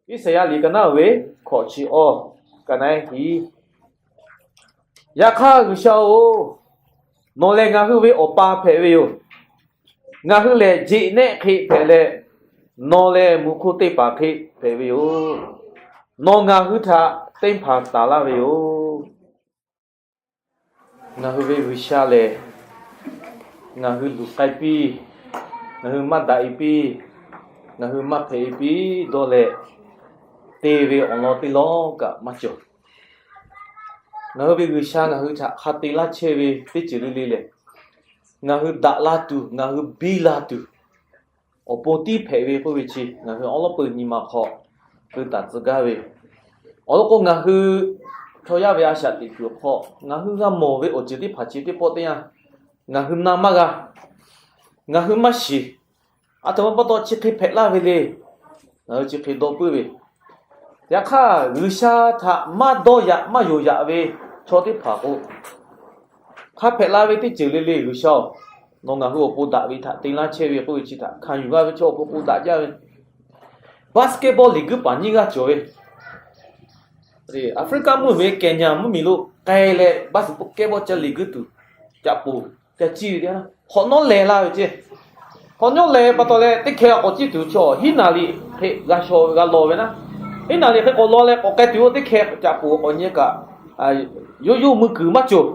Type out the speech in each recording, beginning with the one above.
Iˉsaˍyaˆ liꞈ ka naˉ ve hkawꞈ chi awˇ, ka naˉ hiˉ. Yaꞈ hk'aˇ G'uiˬsha-oˬ, nawˬ lehˬ ngaˬ hui ve Awˬ pa hpehꞈ ve yoˬ. Ngaˬ hui lehˬ jeꞈ nehˆ hk'e hpehꞈ leh, nawˬ lehˬ muꞈ hk'oˆ teˇ hpaˍ hk'e hpehꞈ ve yoˬ. Nawˬ ngaˬ hui htaꞈ teˇ hpaˍ taˍ laˇ ve yoˬ. Ngaˬ hui ve G'uiˬsha lehˬ, ngaˬ hui luˬ k'ai piˇ, ngaˬ hui maˇ daꞈ e piˇ, ngaˬ hui maˇ hpehꞈ e piˇ dawˇ leh, te ve awˬ lawn teˇ lawˉ kaꞈ maˇ cawˬ. Ngaˬ hui ve G'uiˬsha ngaˬ hui htaꞈ hk'a te laˇ chehˇ ve teˇ ceuˬ le le lehˬ, ngaˬ hui daꞈ la tuˬ, ngaˬ hui biˇ la tuˬ, awˬ pon tiˉ hpehꞈ ve k'oˆ ve chi ngaˬ hui awˉ lawˉ peu nyi ma hk'aw keu taˍ tcuh gaˇ ve. Awˬ lawn k'o, ngaˬ hui chaw yaˇ ve a shaꞈ teꞈ kuiˬ awˬ hk'aw ngaˬ hui g'a mawˬ ve awˬ ceuˬ teˇ hpaˍ chi teˇ pawˆ teˇ yanˇ, ngaˬ hui na maˇ g'a, ngaˬ hui maˇ shiˍ. Aˬ htoꞈ ma pa taw chi hk'e hpehꞈ laˇ ve le. Ngaˬ hui chi hk'e dawˇ puiˉ ve. Yaꞈ hk'aˇ, G'uiˬsha htaꞈ maˇ dawˇ yaꞈ maˇ yonˍ yaꞈ ve chaw teˇ hpaˍ k'o, hk'a hpehꞈ la ve teˇ ceuˬ le le, G'uiˬsha-oˬ, nawˬ ngaˬ hui awˬ pon daꞈ ve htaꞈ te laˇ chehˇ ve k'oˆ ve chi htaꞈ hkanˍ yuˬ g'a ve chaw awˬ pon k'o daꞈ jaˇ ve. Basketball liꞈ guiˇ paˍ nyiˇ g'aˇ cawˬ ve. Aˍfriˆkaˆ mvuhˇmiˬ ve Kenya mvuhˇmiˬ lo k'ai leh basketball ca liꞈ guiˇ tuˬ, caꞈ poˍ ca ciˇ ve teˇ yanˇ, hk'awꞈ nawˉ leh laˇ ve ceˇ. Hk'awꞈ nawˉ leh pa taw leh teˇ hkeh k'awꞈ ciˇ tuˬ chaw hiˉ naˍ liˍ hk'e g'a shaw ve g'a law ve naˉ, hiˉ naˍ liˍ hk'e k'awꞈ law leh k'awꞈ k'ai tuˬ oˇ teˇ hkeh caꞈ poˍ k'awꞈ nyi kaꞈ, yawˇ yawˇ mui kuiˬ maˇ cawˬ.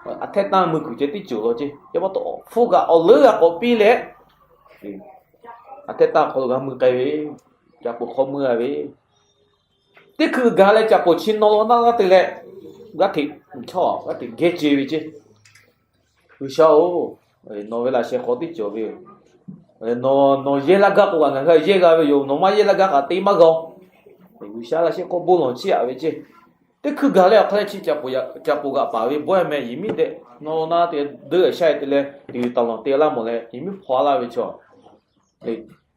Aꞈ htehˇ tanˇ mui kuiˬ ceh tiˉ cawˬ law ceˇ. Yaˇ pa taw hpu kaꞈ awˬ leuˉ g'a k'awꞈ piˇ leh, aꞈ htehˇ tanˇ hk'aw lo g'a mui k'ai ve, caꞈ poˍ hk'aw mui g'a ve, teˇ hkui gaˬ leh caꞈ poˍ chi naw lo naˆ g'aˇ te leh, g'aˇ hteꞈ chaw g'aˇ hteꞈ geh ce ve ceˇ. G'uiˬsha-oˬ, nawˬ ve laꞈ sheh hk'aw teˇ cawˬ ve yoˬ. Nawˬ, nawˬ yehˇ laˇ gaˇ k'o kaꞈ ngaˬ hui yehˇ g'a ve yoˬ. Nawˬ maˇ yehˇ laˇ gaˇ kaꞈ te maˇ g'a-oˬ. G'uiˬsha laꞈ sheh hk'aw bon lawˬ chiˇ aꞈ ve ceˇ. Teˇ hkui gaˬ leh awˬ hk'aˇ leh chi caꞈ poˍ g'aꞈ paˍ ve bawehˇ meh yehˬ miˉ dehꞈ nawˬ na te deuˇ sha te leh, teꞈ taˍ lawˬ te laˇ mawˬ leh yehˬ miˉ hpaw laˇ ve chaw,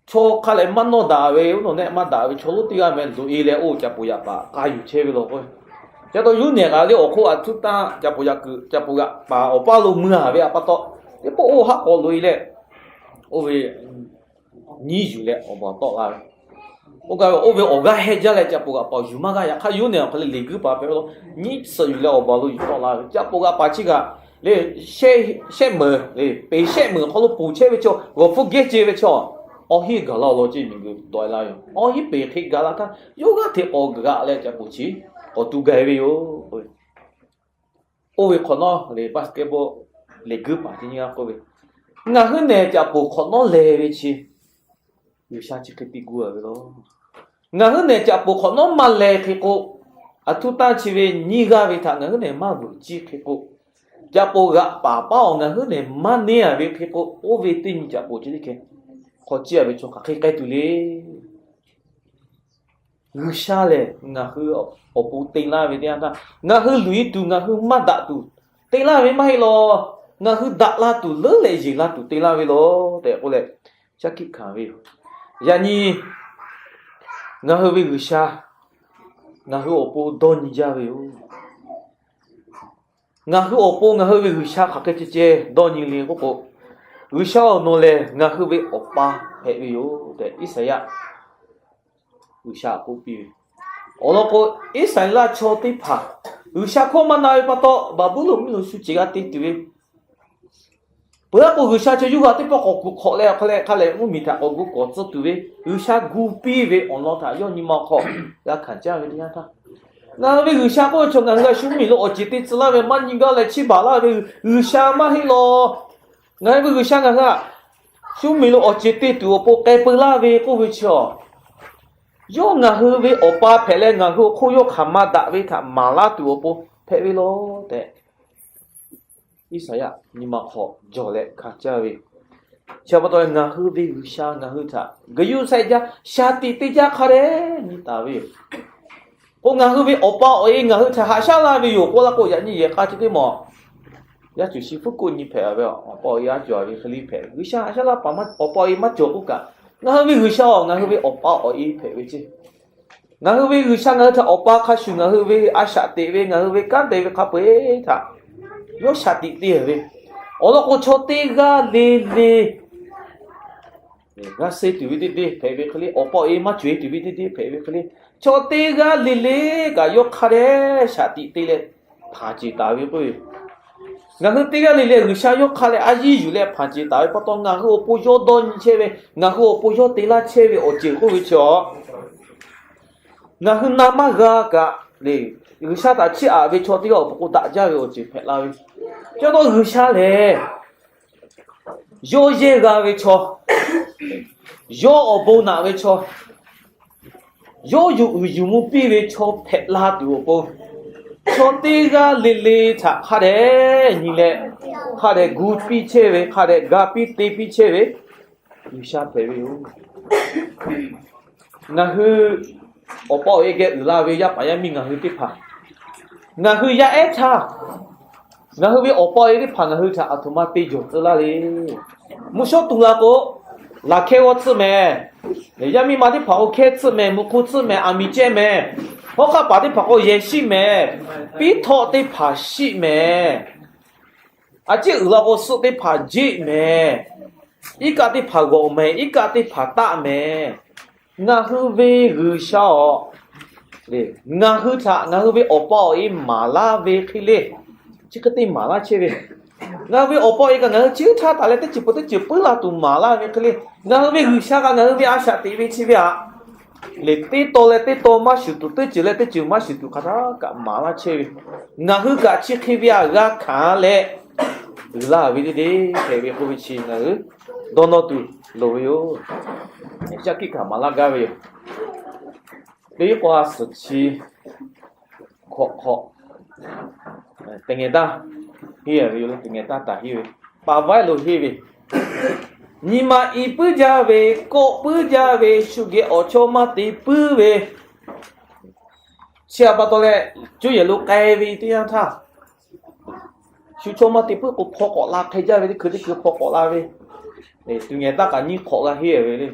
chaw hk'a leh maˇ nawˇ daꞈ ve, oˇ nawˬ nehˆ maˇ daꞈ ve chaw lonˉ teˇ g'aˇ meh loꞈ e leh oˇ caꞈ poˍ yaꞈ paˍ k'a yuˬ chehˇ ve law k'o, ca taw yuˇ nehˬ kaꞈ le awˬ hk'oˆ aˬ htuˉ tanˇ caꞈ poˍ yaꞈ kuiˬ, caꞈ poˍ g'aꞈ paˍ awˬ paˇ lo mui a ve aꞈ pa taw, teˇ pawˆ oˇ haˆ k'awꞈ loꞈ e leh, oˇ ve nyiˇ yuˬ leh awˬ baˬ tawˆ la ve. Oˇ kaꞈ oˇ ve awˬ g'aˇ heh jaˇ leh caꞈ poˍ g'aꞈ paˍ yuˬ maˇ g'aˇ. Yaꞈ hk'aˇ yuˇ nehˬ awˬ hk'aˇ leh liꞈ guiˇ paˍ hpehꞈ ve lo, nyiˇ suhˍ yuˬ leh awˬ baˬ lo yuˬ tawˆ la ve. Caꞈ poˍ g'aꞈ paˍ chi kaꞈ le, shehˆ meuˍ le, peˍ shehˆ meuˍ hk'aw lo ponˬ chehˇ ve chaw, g'awˬ hpfuhˇ gehˇ ce ve chaw, awˬ hinˉ gaˬ la law ceˇ miˬguiˬ daweh la yoˬ. Awˬ hinˉ peˍ hk'e gaˬ la htaˇ yawˇ g'aˇ hteꞈ k'awꞈ g'aꞈ leh caꞈ poˍ chi k'awꞈ tu gaˬ ve yoˬ. Oˇ ve hk'awꞈ nawˉ le, basketball liꞈ guiˇ paˍ teˇ nyi g'aˇ k'oˆ ve, ngaˬ hui nehˬ caꞈ poˍ hk'awꞈ nawˉ leh ve chi G'uiˬsha chi hk'e te gu a ve lo. Ngaˬ hui nehˬ caꞈ poˍ hk'awꞈ nawˉ maˇ leh hk'e k'o, aˬ htuˉ tanˇ chi ve nyiˇ g'aˇ ve htaꞈ ngaˬ hui nehˬ maˇ vuiˬ ciˇ hk'e k'o, caꞈ poˍ g'aꞈ paˍ paˉ awˬ ngaˬ hui nehˬ maˇ neˇ a ve hk'e k'o, oˇ ve teˇ nyi caꞈ poˍ chi teˇ hkeh hk'aw ciˇ a ve chaw hk'aˬ hk'e k'ai tuˬ le. G'uiˬsha lehˬ ngaˬ hui awˬ pon te laˇ ve teˇ yanˇ htaˇ, ngaˬ hui luˬ e tuˬ ngaˬ hui maˇ daꞈ tuˬ te laˇ ve maˇ heˆ law. Ngaˬ hui daꞈ la tuˬ leuˉ leh yeˬ la tuˬ te laˇ ve law tehꞈ k'oˆ leh, shaˉ hkiˆ hkanˍ ve yoˬ. Yaꞈ nyi ngaˬ hui ve G'uiˬsha ngaˬ hui awˬ pon dawˇ nyi jaˇ ve yoˬ. Ngaˬ hui awˬ pon ngaˬ hui ve G'uiˬsha hk'aˬ hk'e ceh ceh dawˇ nyi le k'oˆ k'o, G'uiˬsha-oˬ, nawˬ lehˬ ngaˬ hui ve Awˬ pa hpehꞈ ve yoˬ tehꞈ Iˉsaˍyaˆ G'uiˬsha k'oˆ piˇ ve. Awˬ lawn k'o, Iˉsaˍreˍlaˆ chaw teˇ hpaˍ G'uiˬsha hkawˇ maˇ na ve pa taw, Baˍbuˍlonˍ mvuhˇmiˬ lo shu ceˬ g'a te tuˬ ve, peuˬ aˉ k'o G'uiˬsha chaw yawˇ hui teˇ pawˆ k'awꞈ kuˬ hk'awꞈ leh awˬ hk'a leh hk'a lehˬ mvuhˇmiˬ htaꞈ k'awꞈ gu k'awꞈ tcuh tuˬ ve, G'uiˬsha gu piˇ ve awˬ lawn htaꞈ yawˇ nyi ma awˬ hk'aw g'a hkanˍ caˇ ve teˇ yanˇ htaˇ, ngaˬ hui ve G'uiˬsha k'oˆ ve chaw ngaˬ hui a shu mvuhˇmiˬ lo awˬ ceˬ te tcuh laˇ ve maˇ nyi gaˇ leh chiˇ baˬ laˇ ve G'uiˬsha maˇ heˆ law. Ngaˬ hui ve G'uiˬsha ngaˬ hui a shu mvuhˇmiˬ lo awˬ ceˬ te tuˬ awˬ pon k'ai peu laˇ ve k'oˆ ve chi a, yawˇ ngaˬ hui ve Awˬ pa hpehꞈ leh ngaˬ hui awˬ hk'oˆ yawˇ hk'aˬ ma daꞈ ve htaꞈ maˍ laˇ tuˬ awˬ pon hpehꞈ ve law tehꞈ, Iˉsaˍyaˆ nyi ma hk'aw jawˬ leh hkanˍ caˇ ve. Chi pa taw ngaˬ hui ve G'uiˬsha ngaˬ hui htaꞈ g'uiˬ yuˬ shaiˍ jaˇ, shaˍ tiꞈ te jaˇ hk'a dehꞈ nyi taˍ ve yoˬ. K'o ngaˬ hui ve Awˬ pa awˬ e ngaˬ hui htaꞈ haꞈ shaˉ laˇ ve yoˬ k'oˆ laˇ k'o, yaꞈ nyi yehˬ k'a chi teˇ maˬ yaˇ cuˬ shi hpfuhˇ k'oˆ nyi hpehꞈ ve, Awˬ pa awˬ e a cawˬ ve hk'e le hpehꞈ. G'uiˬsha haꞈ shaˉ laˇ paˍ, Awˬ pa awˬ e maˇ cawˬ k'oˆ kaꞈ, ngaˬ hui ve G'uiˬsha-oˬ, ngaˬ hui ve Awˬ pa awˬ e hpehꞈ ve ceˇ. Ngaˬ hui ve G'uiˬsha ngaˬ hui htaꞈ Awˬ pa hk'a shuˍ ngaˬ hui ve a shaꞈ teꞈ ve, ngaˬ hui ve kanˉ te ve hk'a peu-eˬ htaꞈ yawˇ shaˍ tiꞈ te ve. Awˬ lawn k'o, chaw teˇ g'aˇ le le G'a suh tuˬ ve teˇ deˇ hpehꞈ ve hk'e le, awˬ pa awˬ e maˇ cawˬ e tuˬ ve teˇ deˇ hpehꞈ ve hk'e le, chaw teˇ g'aˇ le le kaꞈ yawˇ hk'a dehꞈ shaꞈ tiꞈ te leh hpanˍ ceˬ taˍ ve k'oˆ ve. Ngaˬ hui teˇ g'aˇ le le G'uiˬsha yawˇ hk'a leh a yiˇ yuˬ leh hpanˍ ceˬ taˍ ve pa taw, ngaˬ hui awˬ pon yawˇ dawˇ nyi chehˇ ve, ngaˬ hui awˬ pon yawˇ te laˇ chehˇ ve awˬ ceuˬ k'oˆ ve chi a, ngaˬ hui na maˇ g'a kaꞈ le, G'uiˬsha htaꞈ chiˇ aꞈ ve chaw teˇ g'aˇ awˬ pon k'o daꞈ jaˇ ve awˬ ceuˬ hpehꞈ la ve. Chi pa taw G'uiˬsha lehˬ, yawˇ yehˇ g'a ve chaw, yawˇ awˬ bon naꞈ ve chaw, yawˇ yuˬ uiˍ yuˬ mvuh piˇ ve chaw hpehꞈ la tuˬ awˬ pon, chaw teˇ g'aˇ le le htaꞈ hk'a dehꞈ nyi leh, hk'a dehꞈ gu piˇ chehˇ ve, hk'a dehꞈ ga piˇ te piˇ chehˇ ve G'uiˬsha hpehꞈ ve yoˬ. Ngaˬ hui awˬ pa awˬ e geh uiˍ la ve yaˇ paˍ yaˇ miˇ ngaˬ hui teˇ hpaˍ, ngaˬ hui yaˇ ehˉ htaˇ, ngaˬ hui ve awˬ pa awˬ e teˇ hpaˍ ngaˬ hui htaꞈ aˬ htoꞈ ma te jawˬ tcuh laˇ le. Mvuhˇ shawˉ tu la k'o, laˬ hkehˇ g'awˇ tcuhˆ mehˍ. Yaˇ miˇ ma teˇ hpaˍ k'o hkehˇ tcuhˆ mehˍ, muꞈ hk'u tcuhˆ mehˍ, aˬ miˍ cehˇ mehˍ. Hawˉ hk'aˆ paˍ teˇ hpaˍ k'o yehˬ shiˆ mehˍ. Piˉ htawˆ teˇ hpaˍ shiˆ mehˍ. A ciˉ uiˍ la k'o suhˆ teˇ hpaˍ jeˆ mehˍ. Iˉ kaˆ teˇ hpaˍ g'awꞈ mehˍ, iˉ kaˆ teˇ hpaˍ taˆ mehˍ. Ngaˬ hui ve G'uiˬsha awˬ, ngaˬ hui htaꞈ ngaˬ hui ve awˬ pa awˬ e maˍ laˇ ve hk'e le, chi hk'e te maˍ laˇ chehˇ ve. Ngaˬ hui ve awˬ pa awˬ e kaꞈ ngaˬ hui chi htaˇ taˍ leh teˇ ceuˬ peuˬ teˇ ceuˬ puiˉ la tuˬ maˍ laˇ ve hk'e le, ngaˬ hui ve G'uiˬsha kaꞈ ngaˬ hui ve a shaꞈ teꞈ ve chi ve aꞈ, le teˇ taw leh teˇ taw maˇ shuˍ tuˬ, teˇ ceuˬ leh teˇ ceuˬ maˇ shuˍ tuˬ hk'aˬ htaˇ kaꞈ maˍ laˇ chehˇ ve. Ngaˬ hui kaꞈ chi hk'e ve aꞈ g'a hkanˍ leh, uiˍ la ve teˇ deˇ hpehꞈ ve k'oˆ ve chi ngaˬ hui dawˇ nawˇ tuˬ loˍ ve yoˬ. Shaˉ hkiˆ hkanˍ maˍ laˇ gaˇ ve yoˬ. Teˇ k'o a suhˍ chi hk'awꞈ hk'awꞈ teˇ ngeh taˇ henˇ ve yoˬ le, teˇ ngeh taˇ taˍ henˇ ve, paˍ vaiˉ lo henˇ ve, nyi ma i puiˉ jaˇ ve, kawˆ puiˉ jaˇ ve, shu geh awˬ chawˇ maˇ te puiˉ ve, chi aꞈ pa taw leh, cuˇ yehˬ lo k'ai ve teˇ yanˇ htaˇ, shu chawˇ maˇ te puiˉ k'o hpaw k'awꞈ la hk'e jaˇ ve teˇ hkui teˇ hkui hpaw k'awꞈ la ve, tuˬ ngehˬ taˇ kaꞈ nyiˇ hk'awꞈ g'a henˇ ve le.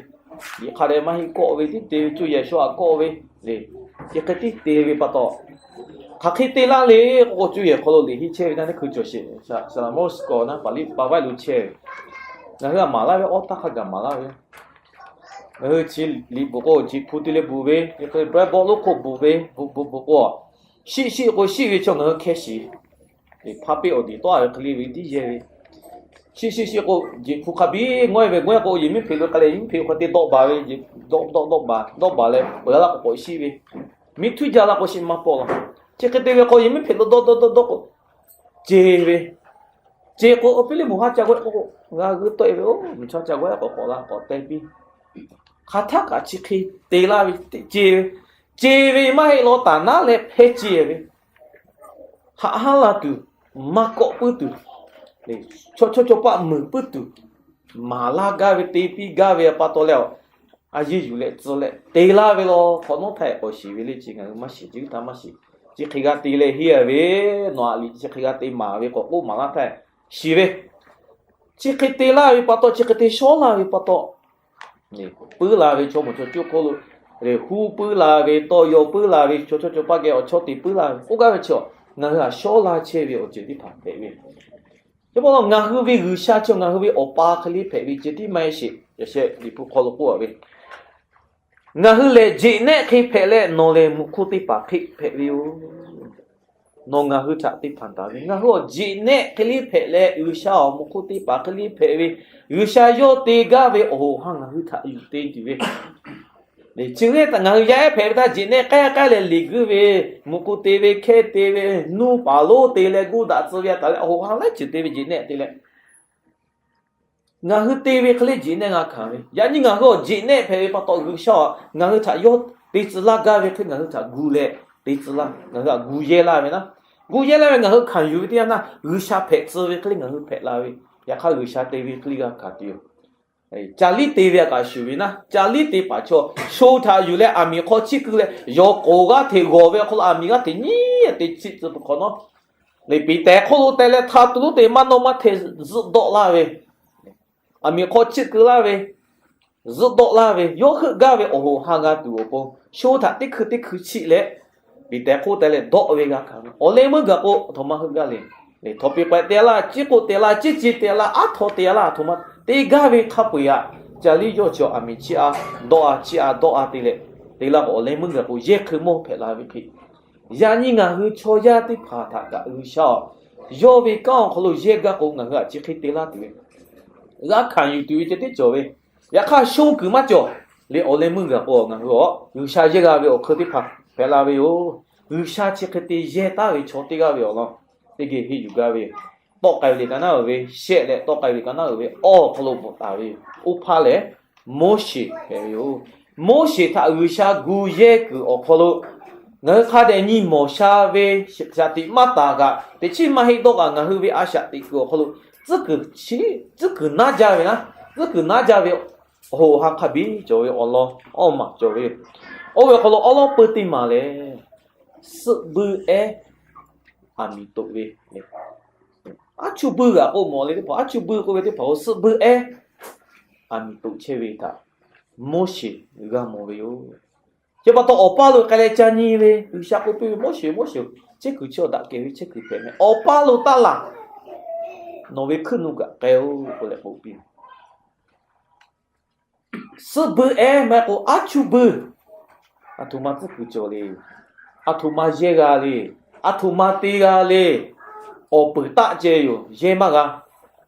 Yeꞈ hk'a dehꞈ maˇ heˆ kawˆ ve tiˉ te ve, cuˇ yehˬ shaw aꞈ kawˆ ve le, chi hk'e tiˉ te ve pa taw, hk'aˬ hk'e te laˇ le k'o, cuˇ yehˬ hk'aw lo liꞈ henˇ chehˇ ve naˇ teˇ hkui cawˬ sheˍ, Saˍlaˍmonˍ suhˍ k'awꞈ naˉ paˍ liˇ paˍ vaiˉ lo chehˇ ve, ngaˬ hui aꞈ maˍ laˇ ve awˉ taˇ hk'a gaˬ maˍ laˇ ve. Ngaˬ hui chi liꞈ bvuhꞈ k'o, jeꞈ hpu te leh bvuhꞈ ve, hk'e bvuhꞈ bvuhꞈ k'o, shiˆ shiˆ k'o shiˆ ve chaw ngaˬ hui hkeh shiˍ, hpaˇ peˆ awˬ diˍ tawˆ a ve hk'e le ve tiˉ yehˇ ve, shiˆ shiˆ shiˆ k'o, jeꞈ hpu hk'a biˇ ngawehˇ ve, ngawehˇ k'o, yehˬ miˉ hpeꞈ lo k'ai leh, yehˬ miˉ hpeꞈ hk'aw te dawˆ baˬ ve, dawˆ dawˆ dawˆ baˬ dawˆ baˬ leh peuˬ laˇ k'awꞈ k'awꞈ shiˆ ve, miˇ htuˉ jaˇ laˇ k'o shiˆ maˇ pawˆ la. Chi hk'e te ve k'o, yehˬ miˉ hpeꞈ lo dawˆ dawˆ dawˆ dawˆ k'o, ce ve, ce k'o, awˬ piˇ liˇ moˬ haˉ ca g'awehˇ k'o, g'a g'uiˇ tawˆ e ve, oˬ, miˬ chaw ca g'awehˇ k'awꞈ k'awꞈ la k'awꞈ teh piˇ. Hk'aˬ htaˇ kaꞈ chi hk'e te laˇ ve, ce ve, ce ve maˇ heˆ law taˍ naˉ leh hpehˇ ce ve, haꞈ hanˉ la tuˬ, maˇ kawˆ puiˉ tuˬ, chaw chaw chaw paˆ muiˬ puiˉ tuˬ, maˍ laˇ gaˇ ve te piˇ gaˇ ve pa taw leh, a yeˇ yuˬ leh tcuh leh te laˇ ve law hk'awꞈ nawˉ htaˇ k'awꞈ shiˍ ve le. Chi ngaˬ hui maˇ shiˍ, chi htaˇ maˇ shiˍ. Chi hk'e g'a te leh henˇ a ve, nawˬ aꞈ liꞈ chi hk'e g'a te maˍ ve k'awꞈ k'oˆ maˍ laˇ htaˇ shiˍ ve, chi hk'e te laˇ ve pa taw, chi hk'e te shawˉ laˇ ve pa taw, puiˉ la ve chaw mawˬ chaw cuˇ hk'oˆ lo, huˉ puiˉ la ve, tawˇ yaw puiˉ la ve, chaw chaw chaw paˆ geh awˬ chawˇ te puiˉ la ve k'oˆ gaˇ ve chi, ngaˬ hui aꞈ shawˉ laˇ chehˇ ve awˬ ceuˬ teˇ hpaˍ hpehꞈ ve. Chi pa taw ngaˬ hui ve G'uiˬsha chi ngaˬ hui ve Awˬ pa hk'e le hpehꞈ ve ceh tiˉ maˇ heˆ sheˍ. Yaꞈ sheh liꞈ hpu hk'aw lo k'oˆ a ve, ngaˬ hui lehˬ jeꞈ nehˆ hk'e hpehꞈ leh, nawˬ lehˬ mvuhꞈ hk'oˆ teˇ hpaˍ hk'e hpehꞈ ve yoˬ. Nawˬ ngaˬ hui htaꞈ te hpanˍ taˍ ve, ngaˬ hui awˬ jeꞈ nehˆ hk'e le hpehꞈ leh, G'uiˬsha awˬ mvuhꞈ hk'oˆ teˇ hpaˍ hk'e le hpehꞈ ve, G'uiˬsha yawˇ te gaˇ ve awˬ hoꞈ ha ngaˬ hui htaꞈ yuˬ te tuˬ ve, chi ve htaꞈ ngaˬ hui yaˇ ehˉ hpehꞈ ve htaˇ, jeꞈ nehˆ k'ehˉ k'ehˉ leh liꞈ guiˇ ve, mvuhꞈ hk'oˆ te ve, hkehˇ te ve, nuˇ paˍ lonˉ te leh guˇ daꞈ tcuh ve a taˍ leh awˬ hoꞈ ha laiˉ ceuˬ te ve jeꞈ nehˆ te leh, ngaˬ hui te ve hk'e le jeꞈ nehˆ g'a hkanˍ ve. Yaꞈ nyi ngaˬ hui awˬ jeꞈ nehˆ hpehꞈ ve pa taw, G'uiˬsha ngaˬ hui htaꞈ yawˇ te tcuh laˇ gaˇ ve hk'e ngaˬ hui htaꞈ gu leh te tcuh laˇ, ngaˬ hui htaꞈ gu yehˇ laˇ ve naˉ, gu yehˇ laˇ ve ngaˬ hui hkanˍ yuˬ ve teˇ yanˇ htaˇ, G'uiˬsha hpehꞈ tcuh ve hk'e le ngaˬ hui hpehꞈ la ve. Yaꞈ hk'aˇ G'uiˬsha te ve hk'e le g'a hkanˍ tuˬ yoˬ. Ca liˉ te ve a kaꞈ shuˍ ve naˉ, ca liˉ te paˍ chaw sho htaꞈ yuˬ leh aˬ miˍ hk'aw chiˇ keu leh, yawˬ k'oˍ g'aˇ hteꞈ g'awˬ ve awˬ hk'aw lo aˬ miˍ g'aˇ hteꞈ nyiˉ te chiˆ tcuh peuˬ hk'awꞈ nawˉ, liꞈ piˍ tehꞈ hk'oˆ lo teh leh hta tu lonˉ te maˇ nawˇ maˇ hteˇ zuhˆ dawˆ laˇ ve, aˬ miˍ hk'aw chiˇ keu laˇ ve, zuhˆ dawˆ laˇ ve, yawˇ heuˆ gaˇ ve awˬ hoꞈ ha g'a tuˬ awˬ pon, sho htaꞈ teˇ hkui teˇ hkui chiˆ leh, piˍ tehꞈ hk'oˆ teh leh dawˆ ve g'a hkanˍ ve. Awˬ leh meuˇ gaˬ k'o, aˬ htoꞈ ma heuˆ gaˇ le. Htawnˍ piˍ pehꞈ te laˇ, ciˉ k'oˆ te laˇ, ciˉ ce te laˇ, aˉ htaw te laˇ, aˬ htoꞈ ma te gaˇ ve hk'a peu-eˬ aꞈ, Caˬ liˇ yawˇ chi aˬ miˍ chiˇ a dawˇ a chiˇ a dawˇ a te leh, te laˇ k'o awˬ leh meuˇ gaˬ k'o yehˇ hkui mawˇ hpehꞈ la ve hk'e, yaꞈ nyi ngaˬ hui chaw yaˇ teˇ hpaˍ htaꞈ kaꞈ G'uiˬsha aˬ, yawˇ ve kanˉ awˬ hk'aw lo yehˇ gaˇ k'o ngaˬ hui aꞈ chi hk'e te laˇ tuˬ ve, g'a hkanˍ yuˬ tuˬ ve ceh tiˉ cawˬ ve, yaꞈ hk'aˇ shonˇ kuiˬ maˇ cawˬ le. Awˬ leh meuˇ gaˬ k'o ngaˬ hui aˬ G'uiˬsha yehˇ g'a ve awˬ hk'eun teˇ hpaˍ hpehꞈ la ve yoˬ. G'uiˬsha chi hk'e te yehˇ taˉ ve chaw teˇ g'aˇ ve awˬ lawn teˇ geh henˇ yuˬ gaˇ ve yoˬ. Tawˆ k'ai ve liꞈ ka naˉ uiˍ ve shehˆ leh tawˆ k'ai ve liꞈ ka naˉ uiˍ ve awˬ hk'aw lo bvuhꞈ taˍ ve yoˬ. Oˇ hpaˇ lehˬ Moˉseˍ hpehꞈ ve yoˬ. Moˉseˍ htaꞈ G'uiˬsha gu yehˇ kuiˬ awˬ hk'aw lo ngaˬ hui hk'a dehꞈ nyi mawˬ sha ve shaˍ tiꞈ maˇ taˍ kaꞈ, teꞈ chiˉ maˇ heˆ dawˇ kaꞈ ngaˬ hui ve a shaꞈ teꞈ kuiˬ awˬ hk'aw lo tcuhˉ kuiˬ naˉ jaˇ ve naˉ, tcuhˉ kuiˬ naˉ jaˇ ve awˬ hoꞈ awˬ ha hk'a biˇ cawˬ ve awˬ lawn awˇ maˬ cawˬ ve yoˬ. Oˇ ve awˬ hk'aw lo awˉ lawˉ peu teˇ maˬ lehˬ, suhˆ buiˇ ehˉ aˬ miˍ toꞈ ve, aˉ chuˇ buiˇ g'aꞈ k'oˆ mawˬ le teˇ hpaˍ, aˉ chuˇ buiˇ k'oˆ ve teˇ hpaˍ k'o suhˆ buiˇ ehˉ aˬ miˍ toꞈ chehˇ ve htaꞈ Moˉseˍ g'a mawˬ ve yoˬ. Chi pa taw awˬ paˇ lo k'ai leh ca nyi ve G'uiˬsha k'oˆ piˇ ve, Moˉseˍ, Moˉseˍ, chehˇ kuiˬ chi awˬ daꞈ kehˬ ve chehˇ kuiˬ hpehꞈ meh. Awˬ paˇ lo taˇ laˬ. Nawˬ ve hkuiˉ nuˆ kaꞈ k'ai-oˆ k'oˆ leh k'oˆ piˇ ve. Suhˆ buiˇ ehˉ maˇ heˆ k'o aˉ chuˇ buiˇ, aˬ htoꞈ ma tcuhˉ kuiˬ cawˬ le. Aˬ htoꞈ ma yehˇ g'a le. Aˬ htoꞈ ma te g'a le. Awˬ peuˬ taˆ ceh yoˬ, yehˇ maˇ g'a.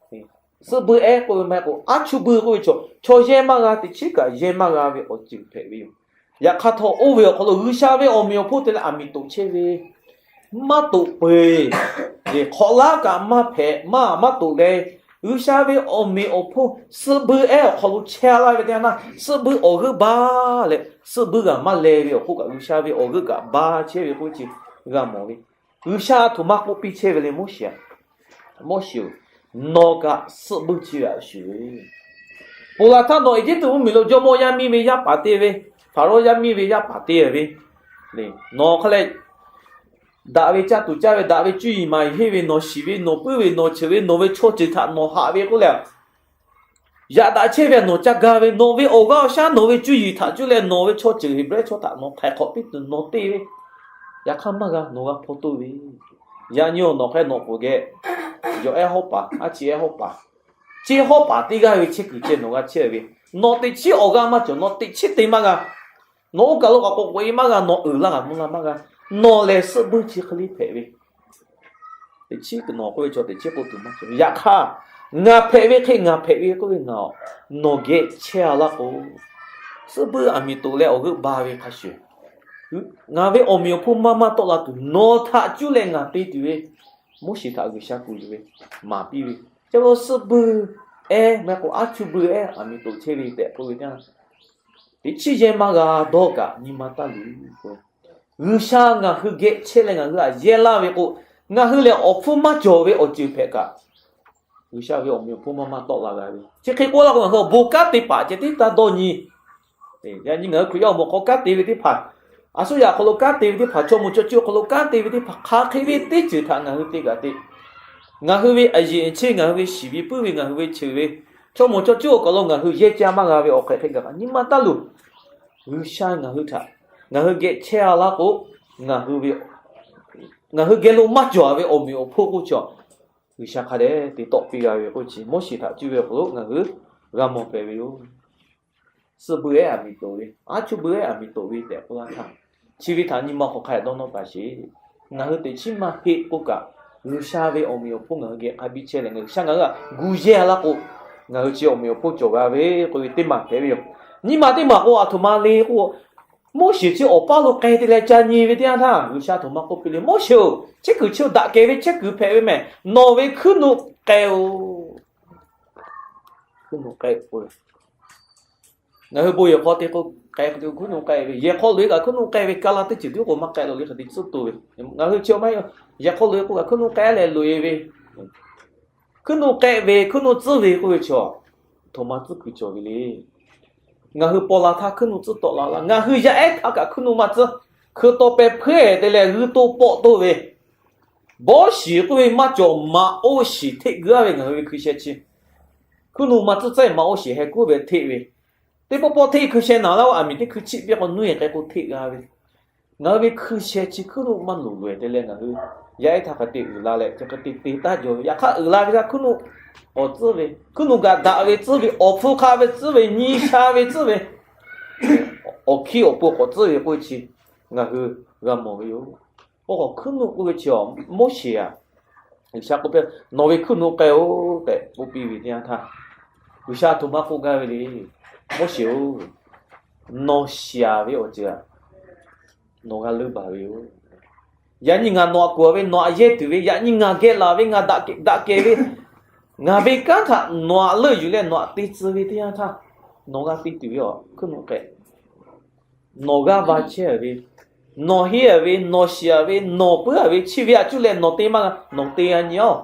Suhˆ buiˇ ehˉ k'oˆ ve maˇ heˆ k'o aˉ chuˇ buiˇ k'oˆ ve chaw, chaw yehˇ maˇ g'a, teꞈ chiˉ kaꞈ yehˇ maˇ g'a ve awˬ ceuˬ hpehꞈ ve yoˬ. Yaꞈ hk'aˇ htawˇ oˇ ve awˬ hk'aw lo G'uiˬsha ve awˬ meꞈ awˬ hponˇ te leh aˬ miˍ toꞈ chehˇ ve maˇ toꞈ peu eˬ, hk'awꞈ laˇ kaꞈ maˇ hpehꞈ maˇ maˇ toꞈ leh, G'uiˬsha ve awˬ meꞈ awˬ hponˇ suhˆ buiˇ ehˉ awˬ hk'aw lo chehˇ laˇ ve teˇ yanˇ, suhˆ buiˇ awˬ g'euˆ baˬ leh suhˆ buiˇ g'aꞈ maˇ leh ve awˬ hk'oˆ kaꞈ G'uiˬsha ve awˬ g'euˆ kaꞈ baˬ chehˇ ve k'oˆ ve chi g'a mawˬ ve. G'uiˬsha aˬ htoꞈ ma k'oˆ piˇ chehˇ ve le, Moˉseˍ aˬ, Moˉseˍ-oˬ, nawˬ kaꞈ suhˆ buiˇ chi ve aꞈ shuˍ ve, ponˬ laˬ htaˇ nawˬ Eˇjiˇtuꞈ mvuhˇmiˬ lo jawˇmawˇ yaˇ miˇ ve yaˇ paˍ te ve, Hpaˍrawˇ yaˇ miˇ ve yaˇ paˍ te ve, nawˬ hk'a leh daꞈ ve caˇ tuˬ caˇ ve, daꞈ ve cuˇ yiˍ maˍ yiˍ henˇ ve, nawˬ shiˍ ve, nawˬ puiˉ ve, nawˬ cheuˬ ve, nawˬ ve chaw ceuˬ htaꞈ nawˬ haꞈ ve k'oˆ leh, yaꞈ daꞈ chehˇ ve nawˬ ca ga ve, nawˬ ve awˬ g'aˇ awˬ shaˉ nawˬ ve cuˇ yiˍ htaꞈ cuˇ leh nawˬ ve chaw ceuˬ Heˍbrehˇ chaw htaꞈ nawˬ htaiˍ hk'awꞈ piˇ tuˬ nawˬ te ve, yaꞈ hk'aˇ maˇ g'a, nawˬ g'a hpaw toˆ ve. Yaꞈ nyi-oˬ, nawˬ hk'e nawˬ k'oˍ geh yawˬ ehˉ hawˉ paˍ, aˉ chi ehˉ hawˉ paˍ, chi hawˉ paˍ teˇ g'aˇ ve chehˇ kuiˬ ceh nawˬ g'a chehˇ ve, nawˬ teꞈ chiˉ awˬ g'aˇ maˇ cawˬ, nawˬ teꞈ chiˉ te maˇ g'a. Nawˬ oˇ kaˬ lo k'awꞈ k'oꞈ-e maˇ g'a, nawˬ uiˍ laˇ g'a mvuh la maˇ g'a. Nawˬ lehˬ suhˆ buiˇ chi hk'e le hpehꞈ ve, teꞈ chiˉ nawˬ k'oˆ ve chaw teꞈ chiˉ k'oˆ tuˬ maˇ cawˬ. Yaꞈ hk'aˇ, ngaˬ hpehꞈ ve hk'e ngaˬ hpehꞈ ve k'oˆ ve ngaˬ, nawˬ geh chehˇ-a laˇ k'o, suhˆ buiˇ aˬ miˍ toꞈ leh awˬ g'euˆ ba ve hk'a shuˍ, ngaˬ ve awˬ meꞈ awˬ hponˇ maˇ maˇ tawˆ la tuˬ nawˬ htaꞈ cuˇ leh ngaˬ te tuˬ ve, Moˉseˍ htaꞈ G'uiˬsha kuˬ yuˬ ve maˍ piˇ ve, chi pa taw suhˆ buiˇ ehˉ maˇ heˆ k'o aˉ chuˇ buiˇ ehˉ aˬ miˍ toꞈ chehˇ ve tehꞈ k'oˆ ve teˇ yanˇ, teꞈ chiˉ yehˇ maˇ g'a dawˇ kaꞈ nyi ma taˇ luˬ. G'uiˬsha ngaˬ hui geh chehˇ leh ngaˬ hui htaꞈ yehˇ laˇ ve k'o, ngaˬ hui lehˬ awˬ hpfuhˇ maˇ cawˬ ve awˬ ceuˬ hpehꞈ kaꞈ, G'uiˬsha ve awˬ meꞈ awˬ hponˇ maˇ maˇ tawˆ la g'a ve. Chi hk'e k'oˆ laˇ k'o, ngaˬ hui awˬ bon kanˉ te paˍ ceh tiˉ taˇ dawˇ nyi. Yaꞈ nyi ngaˬ hui Hkriꞈ yaˇ awˬ moˍ hk'aw kanˉ te ve teˇ hpaˍ, a suˉ yaꞈ hk'aw lo kanˉ te ve teˇ hpaˍ, chaw moˍ chaw cuˇ awˬ hk'aw lo kanˉ te ve teˇ hpaˍ, hk'aˬ hk'e ve teˇ ceuˬ htaꞈ ngaˬ hui te kaꞈ te, ngaˬ hui ve aˬ yeˬ eˬ cheˇ, ngaˬ hui ve shiˍ ve puiˉ ve, ngaˬ hui ve cheuˬ ve, chaw moˍ chaw cuˇ awˬ hk'aw lo ngaˬ hui yehˇ caˇ maˇ g'a ve awˬ hk'e hk'e gaˬ kaꞈ nyi ma taˇ luˬ. G'uiˬsha ngaˬ hui htaꞈ, ngaˬ hui geh chehˇ-a laˇ k'o, ngaˬ hui geh lo maˇ cawˬ ve awˬ meꞈ awˬ hponˇ k'oˆ chaw, G'uiˬsha hk'a dehꞈ te tawˆ piˇ g'a ve k'oˆ chi Moˉseˍ htaꞈ cuˇ ve awˬ hk'aw lo ngaˬ hui g'a mawˬ hpehꞈ ve yoˬ. Suhˆ buiˇ ehˉ aˬ miˍ toꞈ ve, aˉ chuˇ buiˇ ehˉ aˬ miˍ toꞈ ve tehꞈ k'oˆ laˇ htaˇ, chi ve htaꞈ nyi ma hk'aˬ hk'a dawˇ nawˇ taˍ sheˍ. Ngaˬ hui teꞈ chiˉ maˇ heˆ k'oˆ kaꞈ, G'uiˬsha ve awˬ meꞈ awˬ hponˇ ngaˬ hui geh hk'a biˇ chehˇ leh, G'uiˬsha ngaˬ hui htaꞈ gu yehˇ laˇ k'o, ngaˬ hui chi awˬ meꞈ awˬ hponˇ cawˬ g'a ve k'oˆ ve teˇ maˬ hpehꞈ ve yoˬ. Nyi ma teˇ maˬ k'o aˬ htoꞈ ma le k'o, Moˉseˍ chi awˬ paˇ lo k'ai te leh ca nyi ve teˇ yanˇ htaˇ, G'uiˬsha aˬ htoꞈ ma k'oˆ piˇ le, Moˉseˍ-oˬ, chehˇ kuiˬ chi daꞈ kehˬ ve chehˇ kuiˬ hpehꞈ ve mehˬ. Nawˬ ve hkuiˉ nuˆ k'ai-oˬ. Hkuiˉ nuˆ k'ai-oˬ. Ngaˬ hui bon yehˬ hk'aw te k'o, k'ai hkuiˉ nuˆ k'ai ve, yehˬ hk'aw loꞈ-e kaꞈ hkuiˉ nuˆ k'ai ve, ka la teˇ ceuˬ tiˉ k'o maˇ k'ai la le hk'e te tcuhˉ to ve. Ngaˬ hui chi maˇ heˆ, yehˬ hk'aw loꞈ-e k'o kaꞈ hkuiˉ nuˆ k'ai leh loꞈ-e ve, hkuiˉ nuˆ k'ai ve, hkuiˉ nuˆ tcuhˉ ve k'oˆ ve chaw, aˬ htoꞈ ma tcuhˉ kuiˬ cawˬ ve le. Ngaˬ hui paw la htaˇ hkuiˉ nuˆ tcuhˉ tawˆ la laˇ. Ngaˬ hui yaˇ ehˉ htaꞈ kaꞈ hkuiˉ nuˆ maˇ tcuhˉ. Hkui taw peh hpuiˉ-ehˍ te leh g'uiˇ to pawˆ toˆ ve, bawˇ shiˍ k'oˆ ve maˇ cawˬ, maꞈ oˇ shiˍ hteˆ g'uiˇ-a ve ngaˬ hui ve hkui sheh chi. Hkuiˉ nuˆ maˇ tcuhˉ tcuhˉ-e maꞈ oˇ shiˍ heh kuˉ ve hteˆ ve, teˇ pawˆ pawˆ hteˆ hkui sheh naˍ laˇ-oˬ, aˬ miˍ teˇ hkui chiˆ piˇ k'o nuˇ-e k'ai k'o hteˆ g'a ve. Ngaˬ hui ve hkui sheh chi hkuiˉ nuˆ maˇ loˍ loꞈ-e te leh ngaˬ hui yaˇ ehˉ htaꞈ hk'a te uiˍ la leh chi hk'e te te taˇ jaw ve. Yaꞈ hk'aˇ uiˍ la ve htaˇ hkuiˉ nuˆ k'awꞈ tcuhˉ ve, hkuiˉ nuˆ kaꞈ daꞈ ve tcuhˉ ve, awˬ hpfuhˇ hk'aˆ ve tcuhˉ ve, nyi sha ve tcuhˉ ve, awˬ hkiˇ awˬ pon k'awꞈ tcuhˉ ve k'oˆ ve chi ngaˬ hui g'a mawˬ ve yoˬ. Oˇ k'o hkuiˉ nuˆ k'oˆ ve chi a, Moˉseˍ aꞈ, G'uiˬsha k'oˆ piˇ, Nawˬ ve hkuiˉ nuˆ k'ai-oˬ tehꞈ k'oˆ piˇ ve teˇ yanˇ htaˇ, G'uiˬsha aˬ htoꞈ ma k'oˆ gaˇ ve le. Moˉseˍ-oˬ, nawˬ shiˍ ve awˬ ceuˬ aꞈ nawˬ g'a leunˇ baˬ ve yoˬ. Yaꞈ nyi ngaˬ nawˬ aꞈ kuˬ ve, nawˬ aꞈ yehˇ tuˬ ve, yaꞈ nyi ngaˬ geh laˬ ve, ngaˬ daꞈ kehˬ ve, ngaˬ ve kanˉ htaꞈ nawˬ aꞈ leuˆ yuˬ leh nawˬ aꞈ te tcuh ve teˇ yanˇ htaˇ, nawˬ g'a te tuˬ ve a hkuiˉ nuˆ k'ai. Nawˬ g'aˇ va chehˇ ve, nawˬ henˇ ve, nawˬ shiˍ ve, nawˬ puiˉ ve, chi ve aꞈ cuˇ leh nawˬ te maˇ g'a, nawˬ te g'a nyi-oˬ.